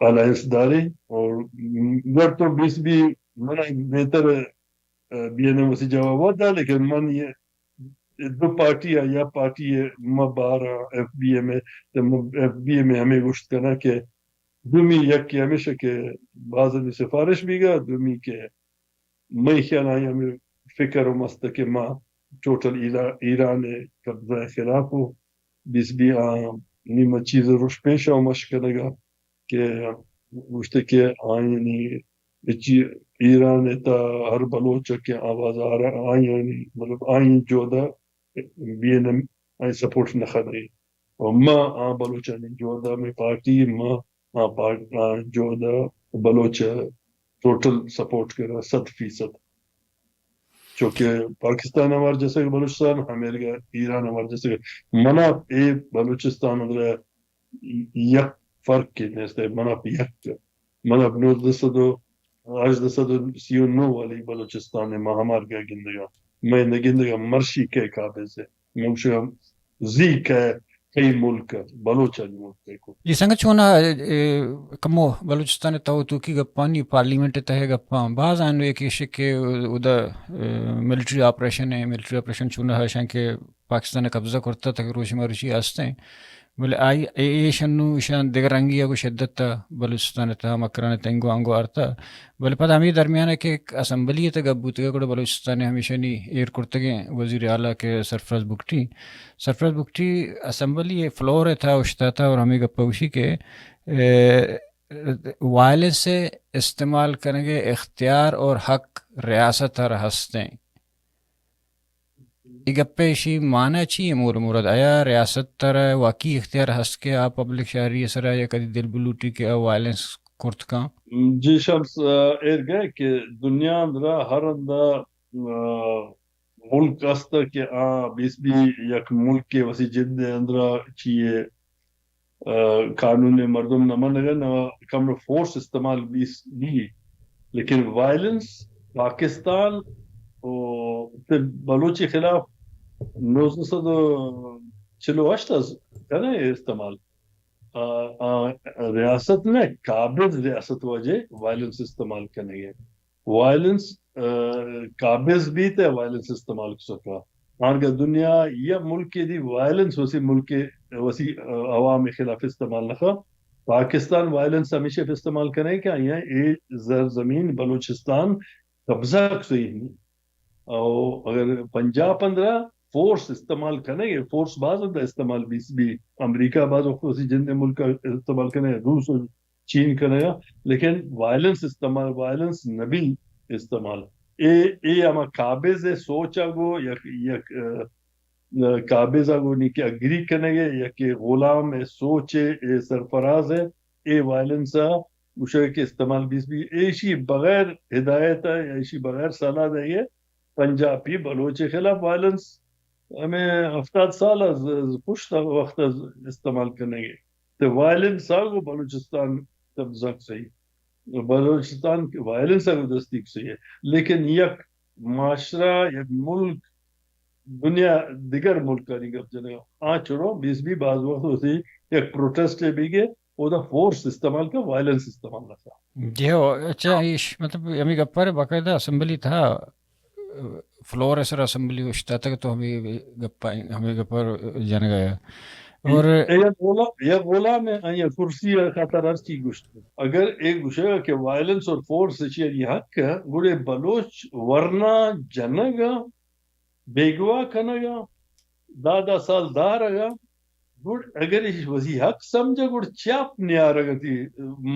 الائنس داریں۔ اور گر تو بیس بی من بہتر، آ، بی این ایم اسی جواب دا، لیکن من یہ دو پارٹی یا پارٹی ما بارا ایف بی ایم ءَ، ایف بی ایم ءَ ہمیں گوشت کنا کہ دومی یک ہمیشہ کہ بازنی سفارش بیگا، دومی کہ مئے خیال آئی ہمیں فکر ہم است کہ ما ٹوٹل ایرا-، ایران ءِ قبضہ ءِ خلاف و بیس بی آ نیمہ چیز روش پیش ہم اش کنگا کہ گوشتے کہ آئینی چی-، ایران ءِ تا ہر بلوچ کہ آواز آ رہا آئینی، مطلب آئین جودا بی این ایم آئی سپورٹ نہ کنگی۔ و ما آ بلوچانی جودا میں پارٹی ما آ پارٹ-، آ جودا بلوچ ٹوٹل سپورٹ کرا صد فیصد۔ چونکہ پاکستان ہمار جیسے کہ بلوچستان، ہمیرگا ایران ہمار جیسے کہ منا اے بلوچستان اندر یک فرق کے نیست ہے، منا یک، منا نوزدہ سد و ہژدہ سد و سی و نو والی بلوچستان ءَ ما ہمارگا گندگا، میں نہ گندگا مرشی کے قابض ہے۔ من گوشگا زی کہ کئی ملک ات، بلوچانی ملک ءَ کو۔ جی سنگت چونا، اے، کمو بلوچستان ءِ تہ و توکی گپانی پارلیمنٹ ءِ تہ گپاں باز آنو ایک ایش کہ ادا، اے، ملٹری آپریشن ہے، ملٹری آپریشن چونا ہے شان کہ پاکستان ءَ قبضہ کرتا تک روچ مروچی ہستیں۔ بلے آئی، اے، ایش انو ایشان دگہ رنگی ءَ گوں شدت ءَ بلوچستان ءِ تہ مکران ءِ تنگو آنگو آرتا۔ بلے پدا ہمے درمیان ءَ کہ اسمبلی ءِ تہ گپ بوتگ، گڑا بلوچستان ءِ ہمیشانی ایر کرتگیں وزیر اعلیٰ کہ سرفراز بگٹی، سرفراز بگٹی اسمبلی ءِ فلور ءِ تہ اوشتاتا اور ہمے گپ ءَ گوشی کہ، اے، وائلنس ءِ استعمال کنگ ءِ اختیار اور حق ریاست ءَ را ہستیں۔ اے گپ ءِ ایشی معنی چی ہے؟ مول مراد آیا ریاست ءَ را واقعی اختیار ہست کہ آ پبلک شاری ءِ سرا یا کدی دل بلوٹی کہ آ وائلنس کرت کن؟ جی شمس، آ، ایر گئے کہ دنیا اندرا ہر اندا، آ، ملک است کہ آ بیس بی یک ملک کے وسی جند اندرا چیے آ، قانون ءِ مردم نہ منگ ءَ، نہ کمر فورس استعمال بیس بی، لیکن وائلنس پاکستان و بلوچی خلاف نوزدہ سد و چل و ہشت از کنے استعمال۔ آ، آ، ریاست نہ، قابض ریاست وجہ وائلنس استعمال کنگ ءَ۔ وائلنس، آ، قابض بیت ءُ وائلنس استعمال کت سکا۔ آنگا دنیا یا ملک دی وائلنس وسی ملک، وسی، آ، عوام خلاف استعمال نہ کن۔ پاکستان وائلنس ہمیشہ پہ استعمال کنے کہ آیا اے زرزمین بلوچستان قبضہ کت سہی نہیں۔ او اگر پنجاب اندرا فورس استعمال کنے، فورس باز انت استعمال بیس بی، امریکہ باز وقت وسی جند ملک استعمال کنے، روس چین کنگا، لیکن وائلنس استعمال، وائلنس نبی استعمال۔ اے، اے ہما قابض ءِ سوچ ءَ گو یک، یک، آ، آ، قابض ءَ گو نی کہ اگری کنگ ءَ، یک غلام ءِ سوچ ءِ، اے سرفراز ءِ، اے وائلنس ءَ گوشگ کہ استعمال بیس بی، ایشی بغیر ہدایت ءَ، ایشی بغیر صلاح دے پنجابی بلوچ ءِ خلاف وائلنس ہمیں ہفتاد سال از، از پشت وقت از استعمال کنگ ءَ۔ تے وائلنس آ گو بلوچستان قبضہ کت سہی۔ بلوچستان وائلنس آ گو دستی کت سہی ہے۔ لیکن یک معاشرہ، یک ملک، دنیا دگر ملکانی گپ جنگا۔ آ چڑو بیس بی باز وقت اسی یک پروٹیسٹ ہے بیگے، او دا فورس استعمال کا، وائلنس استعمال نہ کا۔ جی ہو، اچھا، ایش، مطلب، ہمیں گپر باقاعدہ اسمبلی تھا، فلور ءِ سر اسمبلی اوشتاتگ تو ہمے گپا، ہمے گپا جنگ ءَ۔ اور اے یک غلام، یک غلام ہے، آئی کرسی ءِ خاطر ہر چی گوشت۔ اگر اے گوشگ کہ وائلنس اور فورس چی حق ہے، گڑے بلوچ ورنا جنگ ءَ، بیگواہ کنگ ءَ، دہ دہ سال دارگ ءَ، گڑ اگر ایش وسی حق سمجھا، گڑ چیاپ نیارگ ءَ تی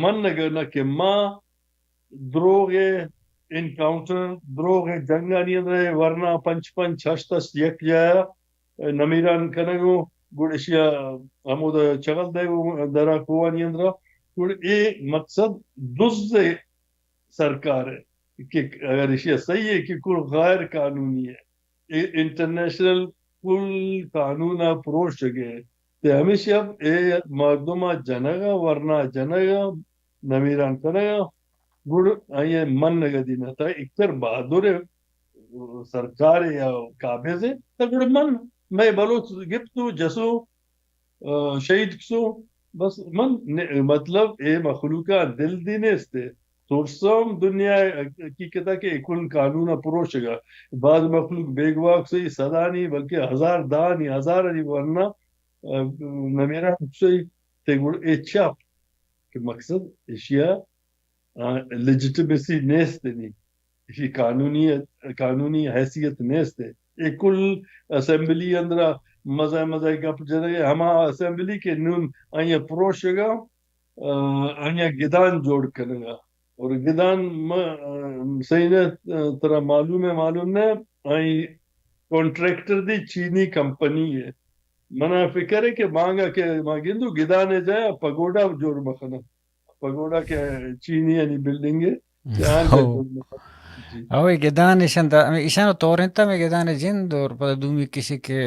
منگ ءَ نہ کہ ما دروغ ءِ انکاؤنٹر، دروغ ءِ جنگانی اندر ءَ ورنا پنچ پنچ، ہشت ہشت یک جایا نمیران کنگ ءَ، گڑ اشیا ہمودا چغل دے درا کوہانی اندرا۔ گڑ اے مقصد دز ءِ سرکار ءِ کہ اگر ایشی صحیح ہے کہ کل غیر قانونی ہے، اے انٹرنیشنل کل قانون ء پروشگ ء، تے ہمیشی اب اے مردم ء جنگ ء، ورنا جنگ ء، نمیران کنگ ء، گڑ آئی ء منگ ء دینہ تا اکثر بہادر ء سرکار یا قابض ء، تا گڑ من، مئے بلوچ گپتو جسو، آ، شہید کسو، بس من نے-، مطلب اے مخلوقاں دل دی نیست۔ ترسم دنیا حقیقت کہ کل قانون پروشگا، بعض مخلوق بیگواہ کسوئی صدانی بلکہ ہزار دانی ہزارانی ورنا، آ، نمیرا کسوئی، تے گڑ اے چپ کہ مقصد ایشیا، آ، لیجیٹمیسی نیست نی۔ ایشی قانونی، قانونی حیثیت نیست۔ اے کل اسمبلی اندرا مزہ مزہ گپ جنگ ء، ہما اسمبلی کہ نون آئی پروشگا، آ، آئی گدان جوڑ کنگا۔ اور گدان م-، آ، صحیح نہ، آ، ترا معلوم ہے، معلوم نہ، آئی کانٹریکٹر دی چینی کمپنی ہے۔ منا فکر ہے کہ مانگا کہ ما گندو گدان جایا پگوڈا جوڑ مخنا۔ پگوڈا کہ چینی یعنی بلڈنگ ہے۔ ہو۔ جی۔ او اے گدان ایشان دا، ایشان تورنتا میں گدان جند اور پدا دومی کسی کہ،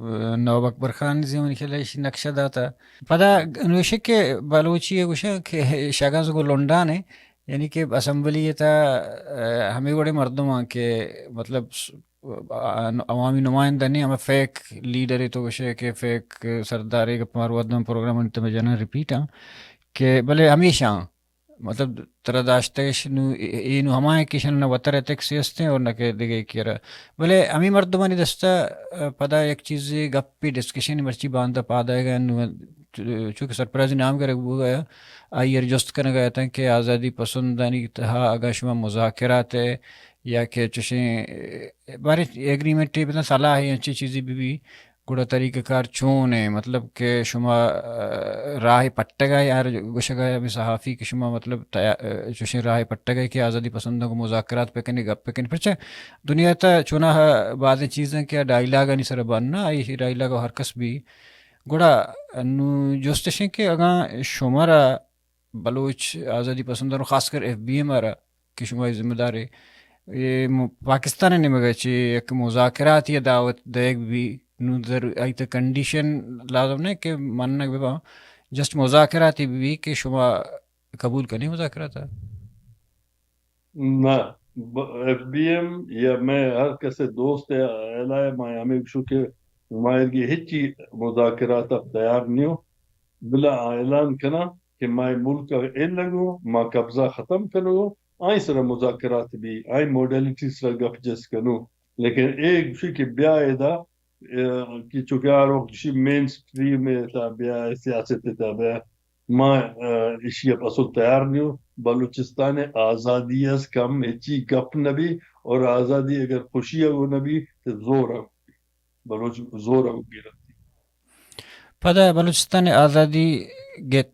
آ، نواب اکبر خان زیون خیال ایشی نقشہ داتا۔ پدا نوشے کہ بلوچی ہے گوشا کہ شاگان کو لنڈان ہے، یعنی کہ اسمبلی تا، آ، ہمیں وڑے مردم ہاں کہ مطلب س-، آ، عوامی نمائندہ نہیں، ہمیں فیک لیڈر ہے تو گوشے کہ فیک سردار ہے کہ پار ودن پروگرام انت میں جنن ریپیٹ ہاں کہ بلے ہمیشہ مطلب ترا داشتگش نو، اے، اے نو ہمائیں کہ شن نہ وتر ایتھکس ہستیں اور نہ کہ دگہ کرا۔ بلے ہمیں مردمانی دستا، آ، پدا یک چیزے گپے ڈسکشن مرچی باندا پاد آئیگا نو، چونکہ سرپرائز نام گرگ بوگا، آئی ار جست کنگا اتن کہ آزادی پسندانی تہا اگاں شما مذاکرات ہے یا کہ چشیں، آ، بارے ایگریمنٹ بزن صلاح ہے انچی چیزی بی بی، گڑا طریقہ کار چون ہے؟ مطلب کہ شما، آ، راہ پٹگا ہے، ہر گوشگا ہے ہمیں صحافی کہ شما مطلب تیا-، آ، چوشیں راہ پٹگا ہے کہ آزادی پسندوں کو مذاکرات پہ کنی، گپ پہ کنی۔ پرچہ دنیا تا چونا بازیں چیزیں کہ ڈائیلاگانی سر بننا، آئی ڈائیلاگ ہر کس بھی۔ گڑا نو جستشیں کہ اگاں شمارا بلوچ آزادی پسندوں خاص کر ایف بی ایم آرا کہ شما ذمہ دار ہے، اے م-، پاکستان ء نیمگ ء چہ یک مذاکرات یا دعوت دئیگ بی، نوں در-، آئی تہ کنڈیشن لازم نہ کہ منگ بہ باں، جسٹ مذاکرات بہ بی کہ شما قبول کنی مذاکرات ء؟ نہ، ب-، ایف بی ایم یا میں ہر کسے دوست ء اعلان ء ما ہمیں گشو کہ ما ارگی ہچی مذاکرات ء تیار نیو، بلا اعلان کناں کہ ما ملک ء الگو، ما قبضہ ختم کنو، آئی سرا مذاکرات بی، آئی موڈیلٹی سرا گپ جست کنو۔ لیکن اے گوشی کہ بیا ادا، اے، کہ چونکہ آ وقت گوشی مین سٹریم ء تا بیا، سیاست ء تا بیا، ما، اے، ایشی ء پسو تیار نیو۔ بلوچستان ء آزادی از کم ہچی گپ نہ بی، اور آزادی اگر خوشی ء نہ بی تو زور ء بلوچ زور ء گرنتی۔ پدا بلوچستان ء آزادی گت۔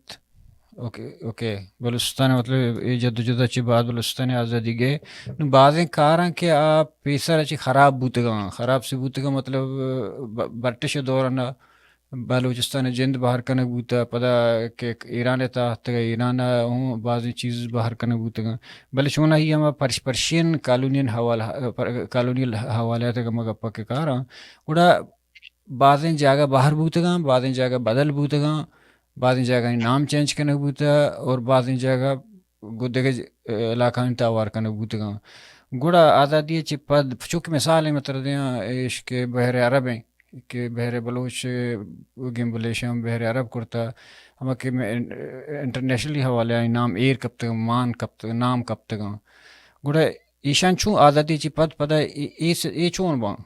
Okay, okay. بلوچستان ء مطلب اے جد و جہد ء چہ بعد بلوچستان ء آزادی گئے۔ نوں بازیں کاراں کہ آ پیسر ء چہ خراب بوتگاں، خراب سے بوتگاں مطلب ب-، برٹش ء دوران ء بلوچستان ء جند بہر کنگ بوتہ، پدا کہ ایران ء تحت ء ایران ء ہوں بازیں چیز بہر کنگ بوتگاں۔ بلے چوناہی ہما پرش-، پرشین کالونین حوالہ، پر-، کالونیل حوالہ ء تک ہما گپ ء کہ کاراں، گڑا بازیں جاگہ بہر بوتگاں، بازیں جاگہ بدل بوتگاں، بازیں جاگہانی نام چینج کنگ بوتہ اور بازیں جاگہ گوں دگہ ج-، علاقہانی تہا ہوار کنگ بوتگاں۔ گڑا آزادی ء چہ پد چک مثال ء متر دیاں ایش کہ بحر عرب ء کہ بحر بلوچ گیمبلیشاں بحر عرب کرتہ، ہما کہ میں انٹرنیشنلی حوالہ ء نام ایر کپتگ، مان کپتگ، نام کپتگاں۔ گڑا ایشان چون آزادی چہ پد پدا اے، اے س-، اے چون باں؟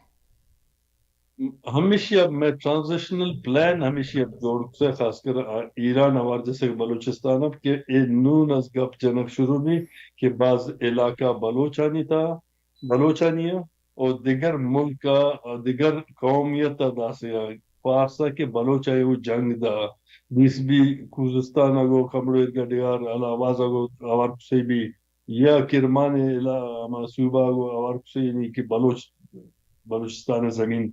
ہمیشی ء مئے ٹرانزیشنل پلان ہمیشی ء جوڑ کتہ، خاص کر ایران ء ہوار جیسے کہ بلوچستان ء کہ اے نون از گپ جنگ شروع بی کہ بعض علاقہ بلوچانی تا، بلوچانی ء، او دگر ملک ء، دگر قومیت ء داسے ء، فارس ء کہ بلوچ ء او جنگ دا، بیس بی خوزستان ء گو کمڑو ارگا ڈگار الا آواز ء گو ہوار کسے بی، یا کرمان ء علا-، ہما صوبہ ء گوں ہوار کسے یعنی کہ بلوچ، بلوچستان ء زمین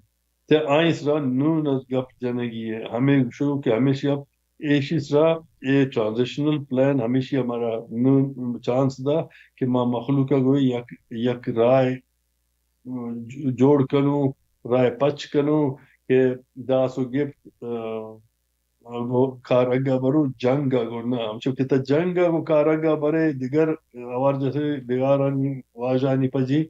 تے آئی سرا نون از گپ جنگی ء ہمے گوشو کہ ہمیشی ء ایشی سرا اے ٹرانزیشنل پلان ہمیشی ہمارا نوں چانس دا کہ ما مخلوق ءَ گوں یک، یک رائے جوڑ کنوں، رائے پچ کنوں کہ داس و گپت، آ، گوں کار اگا برو، جنگ ءَ گوں نہ۔ ہمچو کہ تہ جنگ ءَ گوں کار اگا برے، دگر اوار جیسے بگارانی واجانی پجی،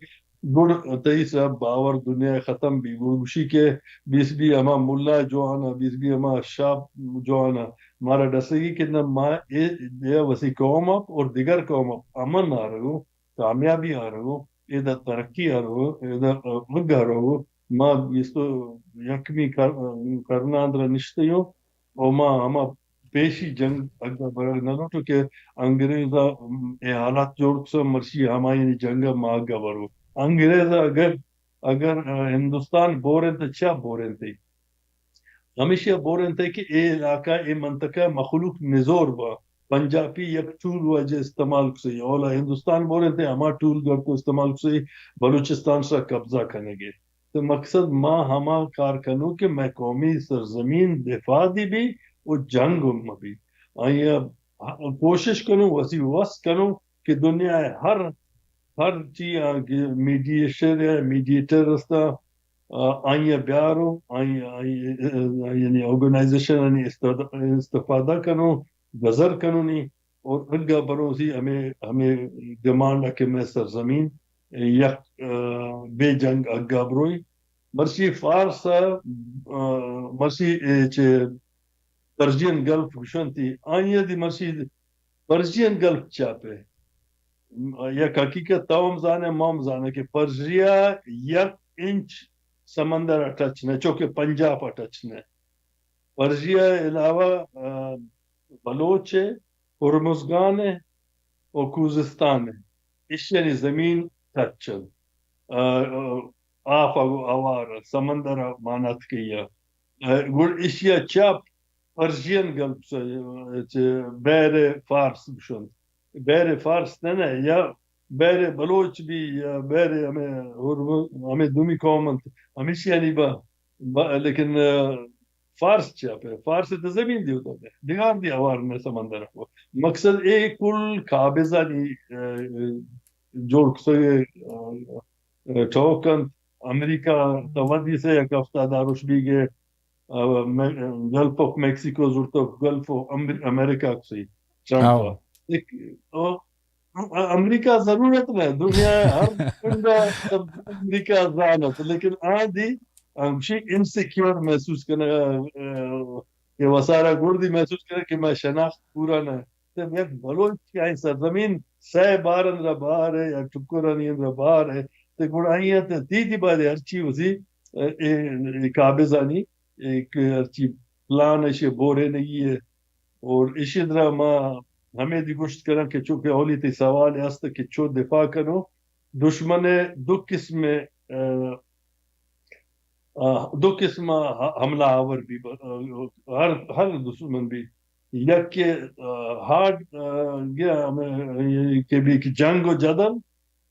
گڑ تئی سرا باور دنیا ءَ ختم بی۔ گڑ گوشی کہ بیس بی ہما ملا جوان ءَ، بیس بی ہما شاپ جوان ءَ، مارا ڈسگی کہ نہ ما اے، اے وسی قوم ءَ اور دگر قوم ءَ امن آرگو، کامیابی آرگو، ادا ترقی آرگو، ادا مگ آرگو، ما بیست و یکمی کر-، کرنا اندر نشتے ہوں، او ما ہما پیشی جنگ اگا برگ نہ لوٹو کہ انگریز ءَ اے حالات جوڑ کسا، مرشی ہمایانی جنگ ءَ ما اگا برو۔ انگریز ءَ اگر، اگر، آ، ہندوستان بورنت، چیا بورنت؟ ہمیشی ءَ بورنت کہ اے علاقہ، اے منطقہ مخلوق نزور با۔ پنجابی یک ٹول واجہ استعمال کسے، اولا ہندوستان بورنت، ہما ٹول گڑ کو استعمال کسے بلوچستان سرا قبضہ کنگے۔ تو مقصد ما ہما کار کنوں کہ مئے قومی سرزمین دفاع دی بی و جنگ ہم مہ بی۔ آئی ءَ کوشش کنوں، وسی وس کنوں کہ دنیا ءِ ہر، ہر چی آ کہ میڈیشن یا میڈیٹر استا، آ، آئی ءَ بیاروں، آئی، آئی، آ، یعنی آرگنائزیشن آنی استفادہ، استفادہ کنوں، گزر کنوں نی، اور اگا بروں سی ہمیں، ہمیں ڈیمانڈ ءَ کہ مئے سرزمین یک، آ، بے جنگ اگا بروئی۔ مرشی فارس ءَ، آ، مرشی اے چے پرشین گلف گوشنتی، آئی ءَ دی مرشی پرشین گلف چاپے۔ یک حقیقت تو ہم زانے، ما ہم زانے کہ پرشیا یک انچ سمندر ءَ ٹچ نہ، چونکہ پنجاب ءَ ٹچ نہ۔ پرشیا علاوہ، آ، بلوچ ءَ، ہرمزگان ءَ و خوزستان ءَ، ایشانی زمین ٹچ انت۔ آ، آ، آپ ءَ گوں ہوار، سمندر ءَ ماناتکئی ءَ۔ آ، گڑ ایشی ءَ چہ پرشین گلف چہ، چہ بحر فارس گوشنت۔ بحر فارس نہ نہ، یا بحر بلوچ بی، یا بحر ہمیں ہرمز، ہمیں دومی قوم انت، ہمیشیانی با، با، لیکن، آ، فارس چیا پہ، فارس ءِ تہ زمین دیوتا پہ، دگار دی ہوار نہ سمندر ءَ۔ مقصد اے کل قابضانی، آ، جوڑ کسگ ءِ، آ، ٹوک انت۔ امریکہ تو ودی سے یک ہفتہ داروش بیگے، آ، مے-، گلف آف میکسیکو زرتو، گلف آف امر-، امریکہ کسی ٹرمپ ہاؤ۔ ءَ۔ ایک، او، ا-، امریکہ ضرورت نہ، دنیا ہر کنڈا امریکہ زانت، لیکن آ دی ہمشی انسیکیور محسوس کنگا، آ، کہ وسارا گردی محسوس کنگ کہ میں شناخت پورا نہ۔ تے یک بلوچ کہ آئی سرزمین سئے بار اندرا بار ہے یا ٹکرانی اندرا بار ہے، تے گڑا آئی ءَ تے تیتی بعد ہرچی وسی، اے، اے قابضانی ایک ہرچی پلان ایشی بورے نہیں ہے۔ اور ایشی اندرا ما ہمیں دی گوشت کرن کہ چونکہ اولی تی سوال است کہ چو دفاع کنو، دشمن دو قسم، آ، آ، دو قسم ح-، حملہ آور بی، آ، ہر، ہر دشمن بی۔ یک کہ، آ، ہارڈ، آ، گیا ہمیں کہ بی کہ جنگ و جدل،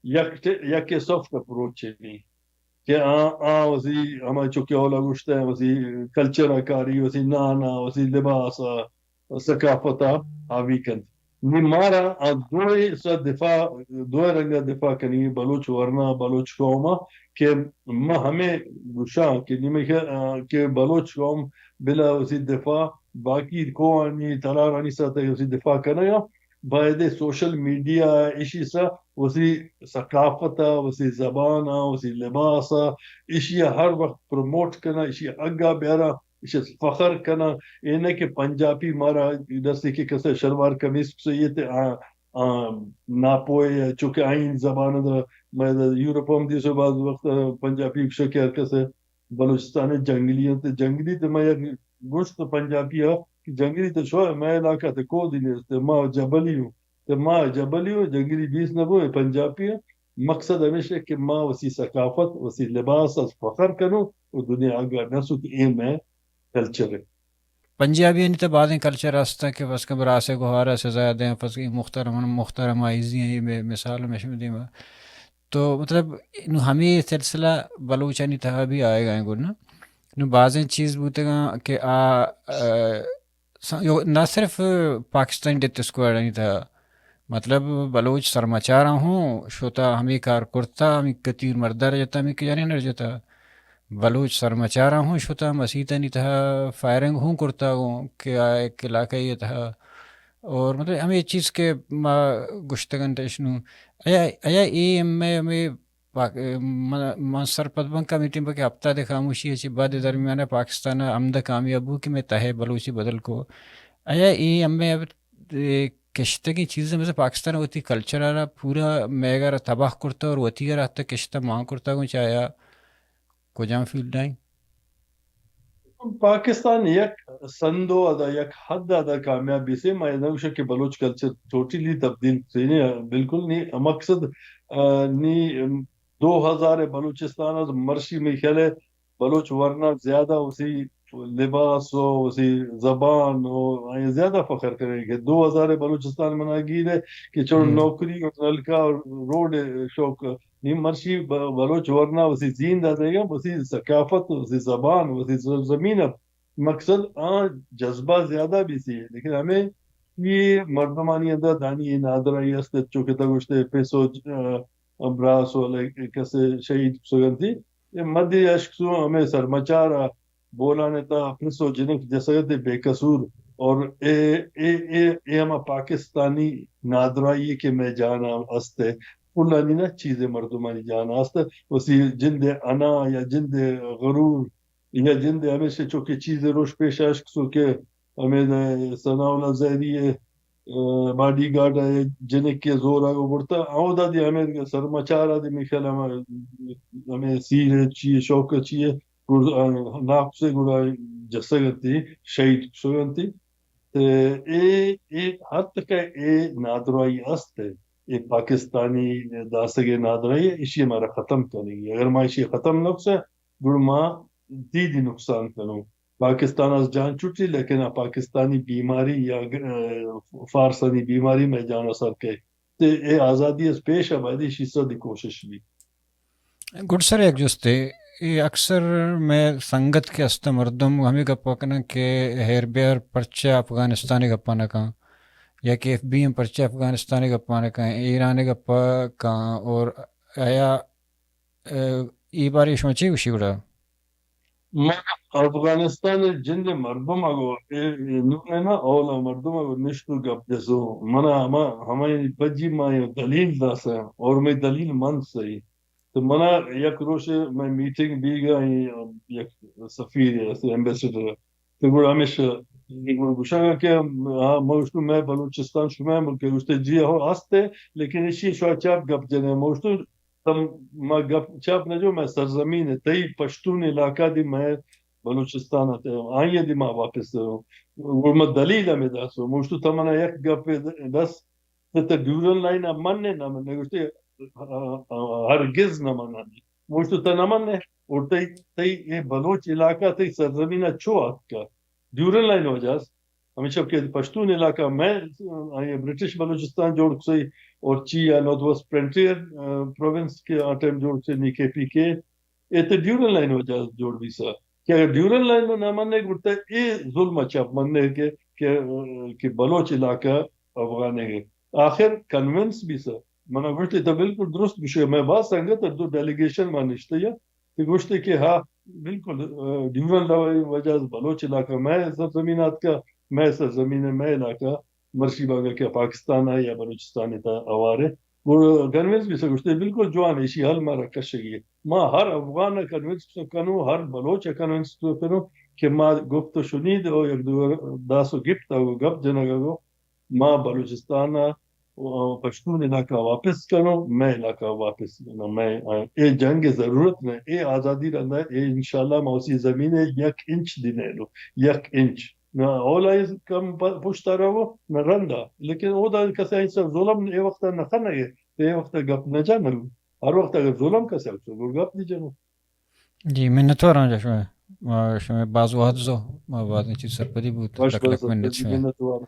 یک ٹے-، یک سافٹ اپروچ بی۔ کہ آ، آ وسی ہما چکے اولا گوشتہ، وسی کلچر ءَ کاری، وسی نان ءَ، وسی لباس ءَ، ثقافت ءَ حاوی کنت۔ نی مارا آ دوئیں سا دفاع، دوئیں رنگ ءَ دفاع کنی، بلوچ ورنا، بلوچ قوم ءَ کہ ما ہمیں گوشاں کہ نی مئے کہ، آ، کہ بلوچ قوم بلا وسی دفاع، باقی قومانی تلارانی ساتھ وسی دفاع کنگا، باید سوشل میڈیا ایشی سا وسی ثقافت ءَ، وسی زبان ءَ، وسی لباس ءَ، ایشی ءَ ہر وقت پروموٹ کناں، ایشی ءَ اگا بیاراں، ایشی ءَ فخر کناں۔ اے نہ کہ پنجابی مارا دستی کہ کسے شلوار قمیص کسے یہ تے آ، آ، ناپوئے، چونکہ آئین زبان ءَ، میں یورپ ہم دیسو بعض وقت، آ، پنجابی کسے کہ ہر کسے بلوچستان ءِ جنگلی انت، جنگلی تے ما یک گوشت پنجابی ءَ کہ جنگلی تے شو مئے علاقہ تے کودی نیست، ما جبلی ہوں، تے ما جبلی ہوں، جنگلی بیس نہ بو، پنجابی ءَ۔ مقصد ہمیش ہے کہ ما وسی ثقافت، وسی لباس ءَ فخر کنو و دنیا آگاہ نسو کہ اے مئے کلچر ہے۔ پنجابیانی تہ بازیں کلچر ہستاں کہ بس کہ براس ءِ گہار ءَ سزا دیں، پس کہ مخترم، مخترم آئیزی ہیں، یہ مثال میں شما دیما۔ تو مطلب نوں ہمے سلسلہ بلوچانی تہا بھی آئیگا ہیں گڑا۔ نوں بازیں چیز بوتگاں کہ آ، آ، س-، یو-، نہ صرف پاکستانی ڈیتھ اسکواڈانی تہا، مطلب، بلوچ سرمچاراں ہوں شتا، ہمے کار کرتا، ہمے کتیر مردار جتا، ہمے کجانیں نر جتا۔ بلوچ سرمچاراں ہوں شتا، مسیتانی تہا فائرنگ ہوں کرتا گوں کہ آ ایک علاقہ یہ تہا۔ اور مطلب ہمے چیز کہ ما گشتگن ٹشنو، ایا، ایا اے ایم اے ہمے پاک-، من، من سرپد بن کمیٹی بلکہ ہفتاد خاموشی چی بعد درمیان پاکستان ہمدا کامیاب ہو کہ میں تہے بلوچی بدل کو۔ ایا اے ہمے اب، اے کشتگیں چیزیں مثل پاکستان وتی کلچر را پورا میگا را تباہ کرتا اور وتی را حتی کشتا مان کرتا گوں چایا کجام فیلڈ آئیں؟ پاکستان یک سندو ادا، یک حد ادا کامیاب بیسے، ما نہ گوشاں کہ بلوچ کلچر ٹوٹلی تبدیل تھینے، بالکل نہیں۔ مقصد، آ، نی دو ہزار بلوچستان از مرشی میں خیال ہے بلوچ ورنا زیادہ اسی لباس و اسی زبان و آئی زیادہ فخر کرے کہ دو ہزار بلوچستان منا گیر ہے کہ چون ہم۔ نوکری اور نلکا اور روڈ شوق نی مرشی ب-، بلوچ ورنا وسی زین داتگا، وسی ثقافت، وسی زبان، وسی سرزمین ات۔ مقصد آ جذبہ زیادہ بیسی، لیکن ہمیں یہ مردمانی اندر دانی یہ نادرائی است، چونکہ تا گوشتے پیسو، آ، براس و لے-، کسے شہید سگنتی۔ یہ مدی اشک سو ہمیں سرمچار بولان تا پس و جنک جسگت بے قصور اور اے، اے، اے، اے ہما پاکستانی نادرائی کہ میں جانا است، پلانی نہ چیز مردمانی جانا است، وسی جند انا یا جند غرور یا جند ہمیشہ چوکہ چیز روش پیش اشک سو کہ ہمیں ثناء اللہ زہری باڈی گارڈ ء جنک ء زور ء برتا، اودا دی ہمے سرمچار ء دی میخل ہم، ہمے سیر ء چی ء شوق ء چی ء گڑ-، آ، ناکس ء گڑا جسگ انتی، شہید کسگ انتی۔ تے اے، اے ہر تک ء اے نادراہی است ء، اے پاکستانی داسگ ء نادراہی ء، ایشی ء مارا ختم کنگی۔ اگر ما ایشی ء ختم نہ کسیں، گڑا ما دیدی نقصان کنوں۔ پاکستان از جان چھٹی، لیکن آ پاکستانی بیماری یا، آ، فارسانی بیماری مئے جان ء سر کئے۔ تے اے آزادی از پیش ء باید ایشی سدی کوشش بی۔ گڈ سر یک جستے، اے اکثر مئے سنگت کہ است مردم ہمے گپ کنن کہ ہیر بیار پرچہ افغانستان ء گپا نہ کن یا کہ ایف بی ایم پرچہ افغانستان ء گپا نہ کن، ایران ء گپا کن اور آیا اے، اے بارے شما چی گوشی گڑا؟ من افغانستان ء جند مردم اگو، اے، اے نون ء نا اولا مردم اگو نشتو گپ جسو۔ منا ہما، ہمائی پجی ما دلیل داسا اور میں دلیل من صحیح۔ تو منا یک روش میں میٹنگ بیگا، یک سفیر ایمبیسڈر تو گڑا ہمیش گڑا گوشگ کہ ہاں، ما گوشتو مئے بلوچستان شمئے ملک ء۔ گوشتے جی ہو ہست ء، لیکن ایشی شوا چاپ گپ جنے۔ ما گوشتو تم، ما گپ چاپ نہ جو، مئے سرزمین ء، تئی پشتون علاقہ دی مئے بلوچستان ات، آئی ء دی ما واپس گڑا ما دلیل ہمیں داسو۔ ما گوشتو تمنا یک گپ دس تے تے ڈیورنڈ لائن ء من نے نہ من نے گوشتے، آ، آ، ہرگز نہ من نے۔ گوشت تو نہ من نے، اور تئی، تئی اے بلوچ علاقہ تئی سرزمین ء چو آتکا؟ ڈیورنڈ لائن وجہ است۔ ہمیشہ کہ پشتون علاقہ میں، آ، برٹش بلوچستان جوڑ کسئی اور چی یا نارتھ ویسٹ فرنٹیئر، آ، پروونس کے آ ٹائم جوڑ کسئی نی کے پی کے۔ اے تے ڈیورنڈ لائن وجہ جوڑ بیسا کہ اگر ڈیورنڈ لائن نہ منے گڑا اے ظلم ء چپ منے کہ، کہ، کہ بلوچ علاقہ افغان ہے۔ آخر کنونس بیسا۔ منا گوشتے تو بالکل درست گوشے۔ میں باز سنگت دو ڈیلیگیشن ما نشتے یا کہ گوشتے کہ ہاں، بالکل، آ، ڈیورنڈ لائن وجہ بلوچ علاقہ میں سرزمین آتکا، میں سرزمین ہے، میں علاقہ۔ مرشی بانگا کہ پاکستان ء یا بلوچستان ء تھا اوار ء۔ گڑا کنونس بیسا گوشتے، بالکل جوان، ایشی حل مارا کشگی ء۔ ما ہر افغان ء کنونس کنوں، ہر بلوچ ء کنونس کنوں کہ ما گپت و شنید و یک دو داس و گپت و گپ جنگ ء گو ما بلوچستان ء پشتون علاقہ واپس کنوں، مئے علاقہ واپس کنوں، مئے اے جنگ ء ضرورت نہ، اے آزادی رندا اے انشاءاللہ ما اسی زمین ء یک انچ دی نیلو، یک انچ۔ نہ، اولا کم پ-، پشت ء رو، نہ رندا۔ لیکن او دا کسے آئی سر ظلم اے وقت نہ کنگے، اے وقت گپ نہ جنگو۔ ہر وقت اگر ظلم کسے تو گڑ گپ دی جنگو۔ جی، منتواراں جا شما، ما شما باز وحد زو، ما باز چیز سرپدی بوت۔ بس، لک لک بس، منت شما۔ منتوار۔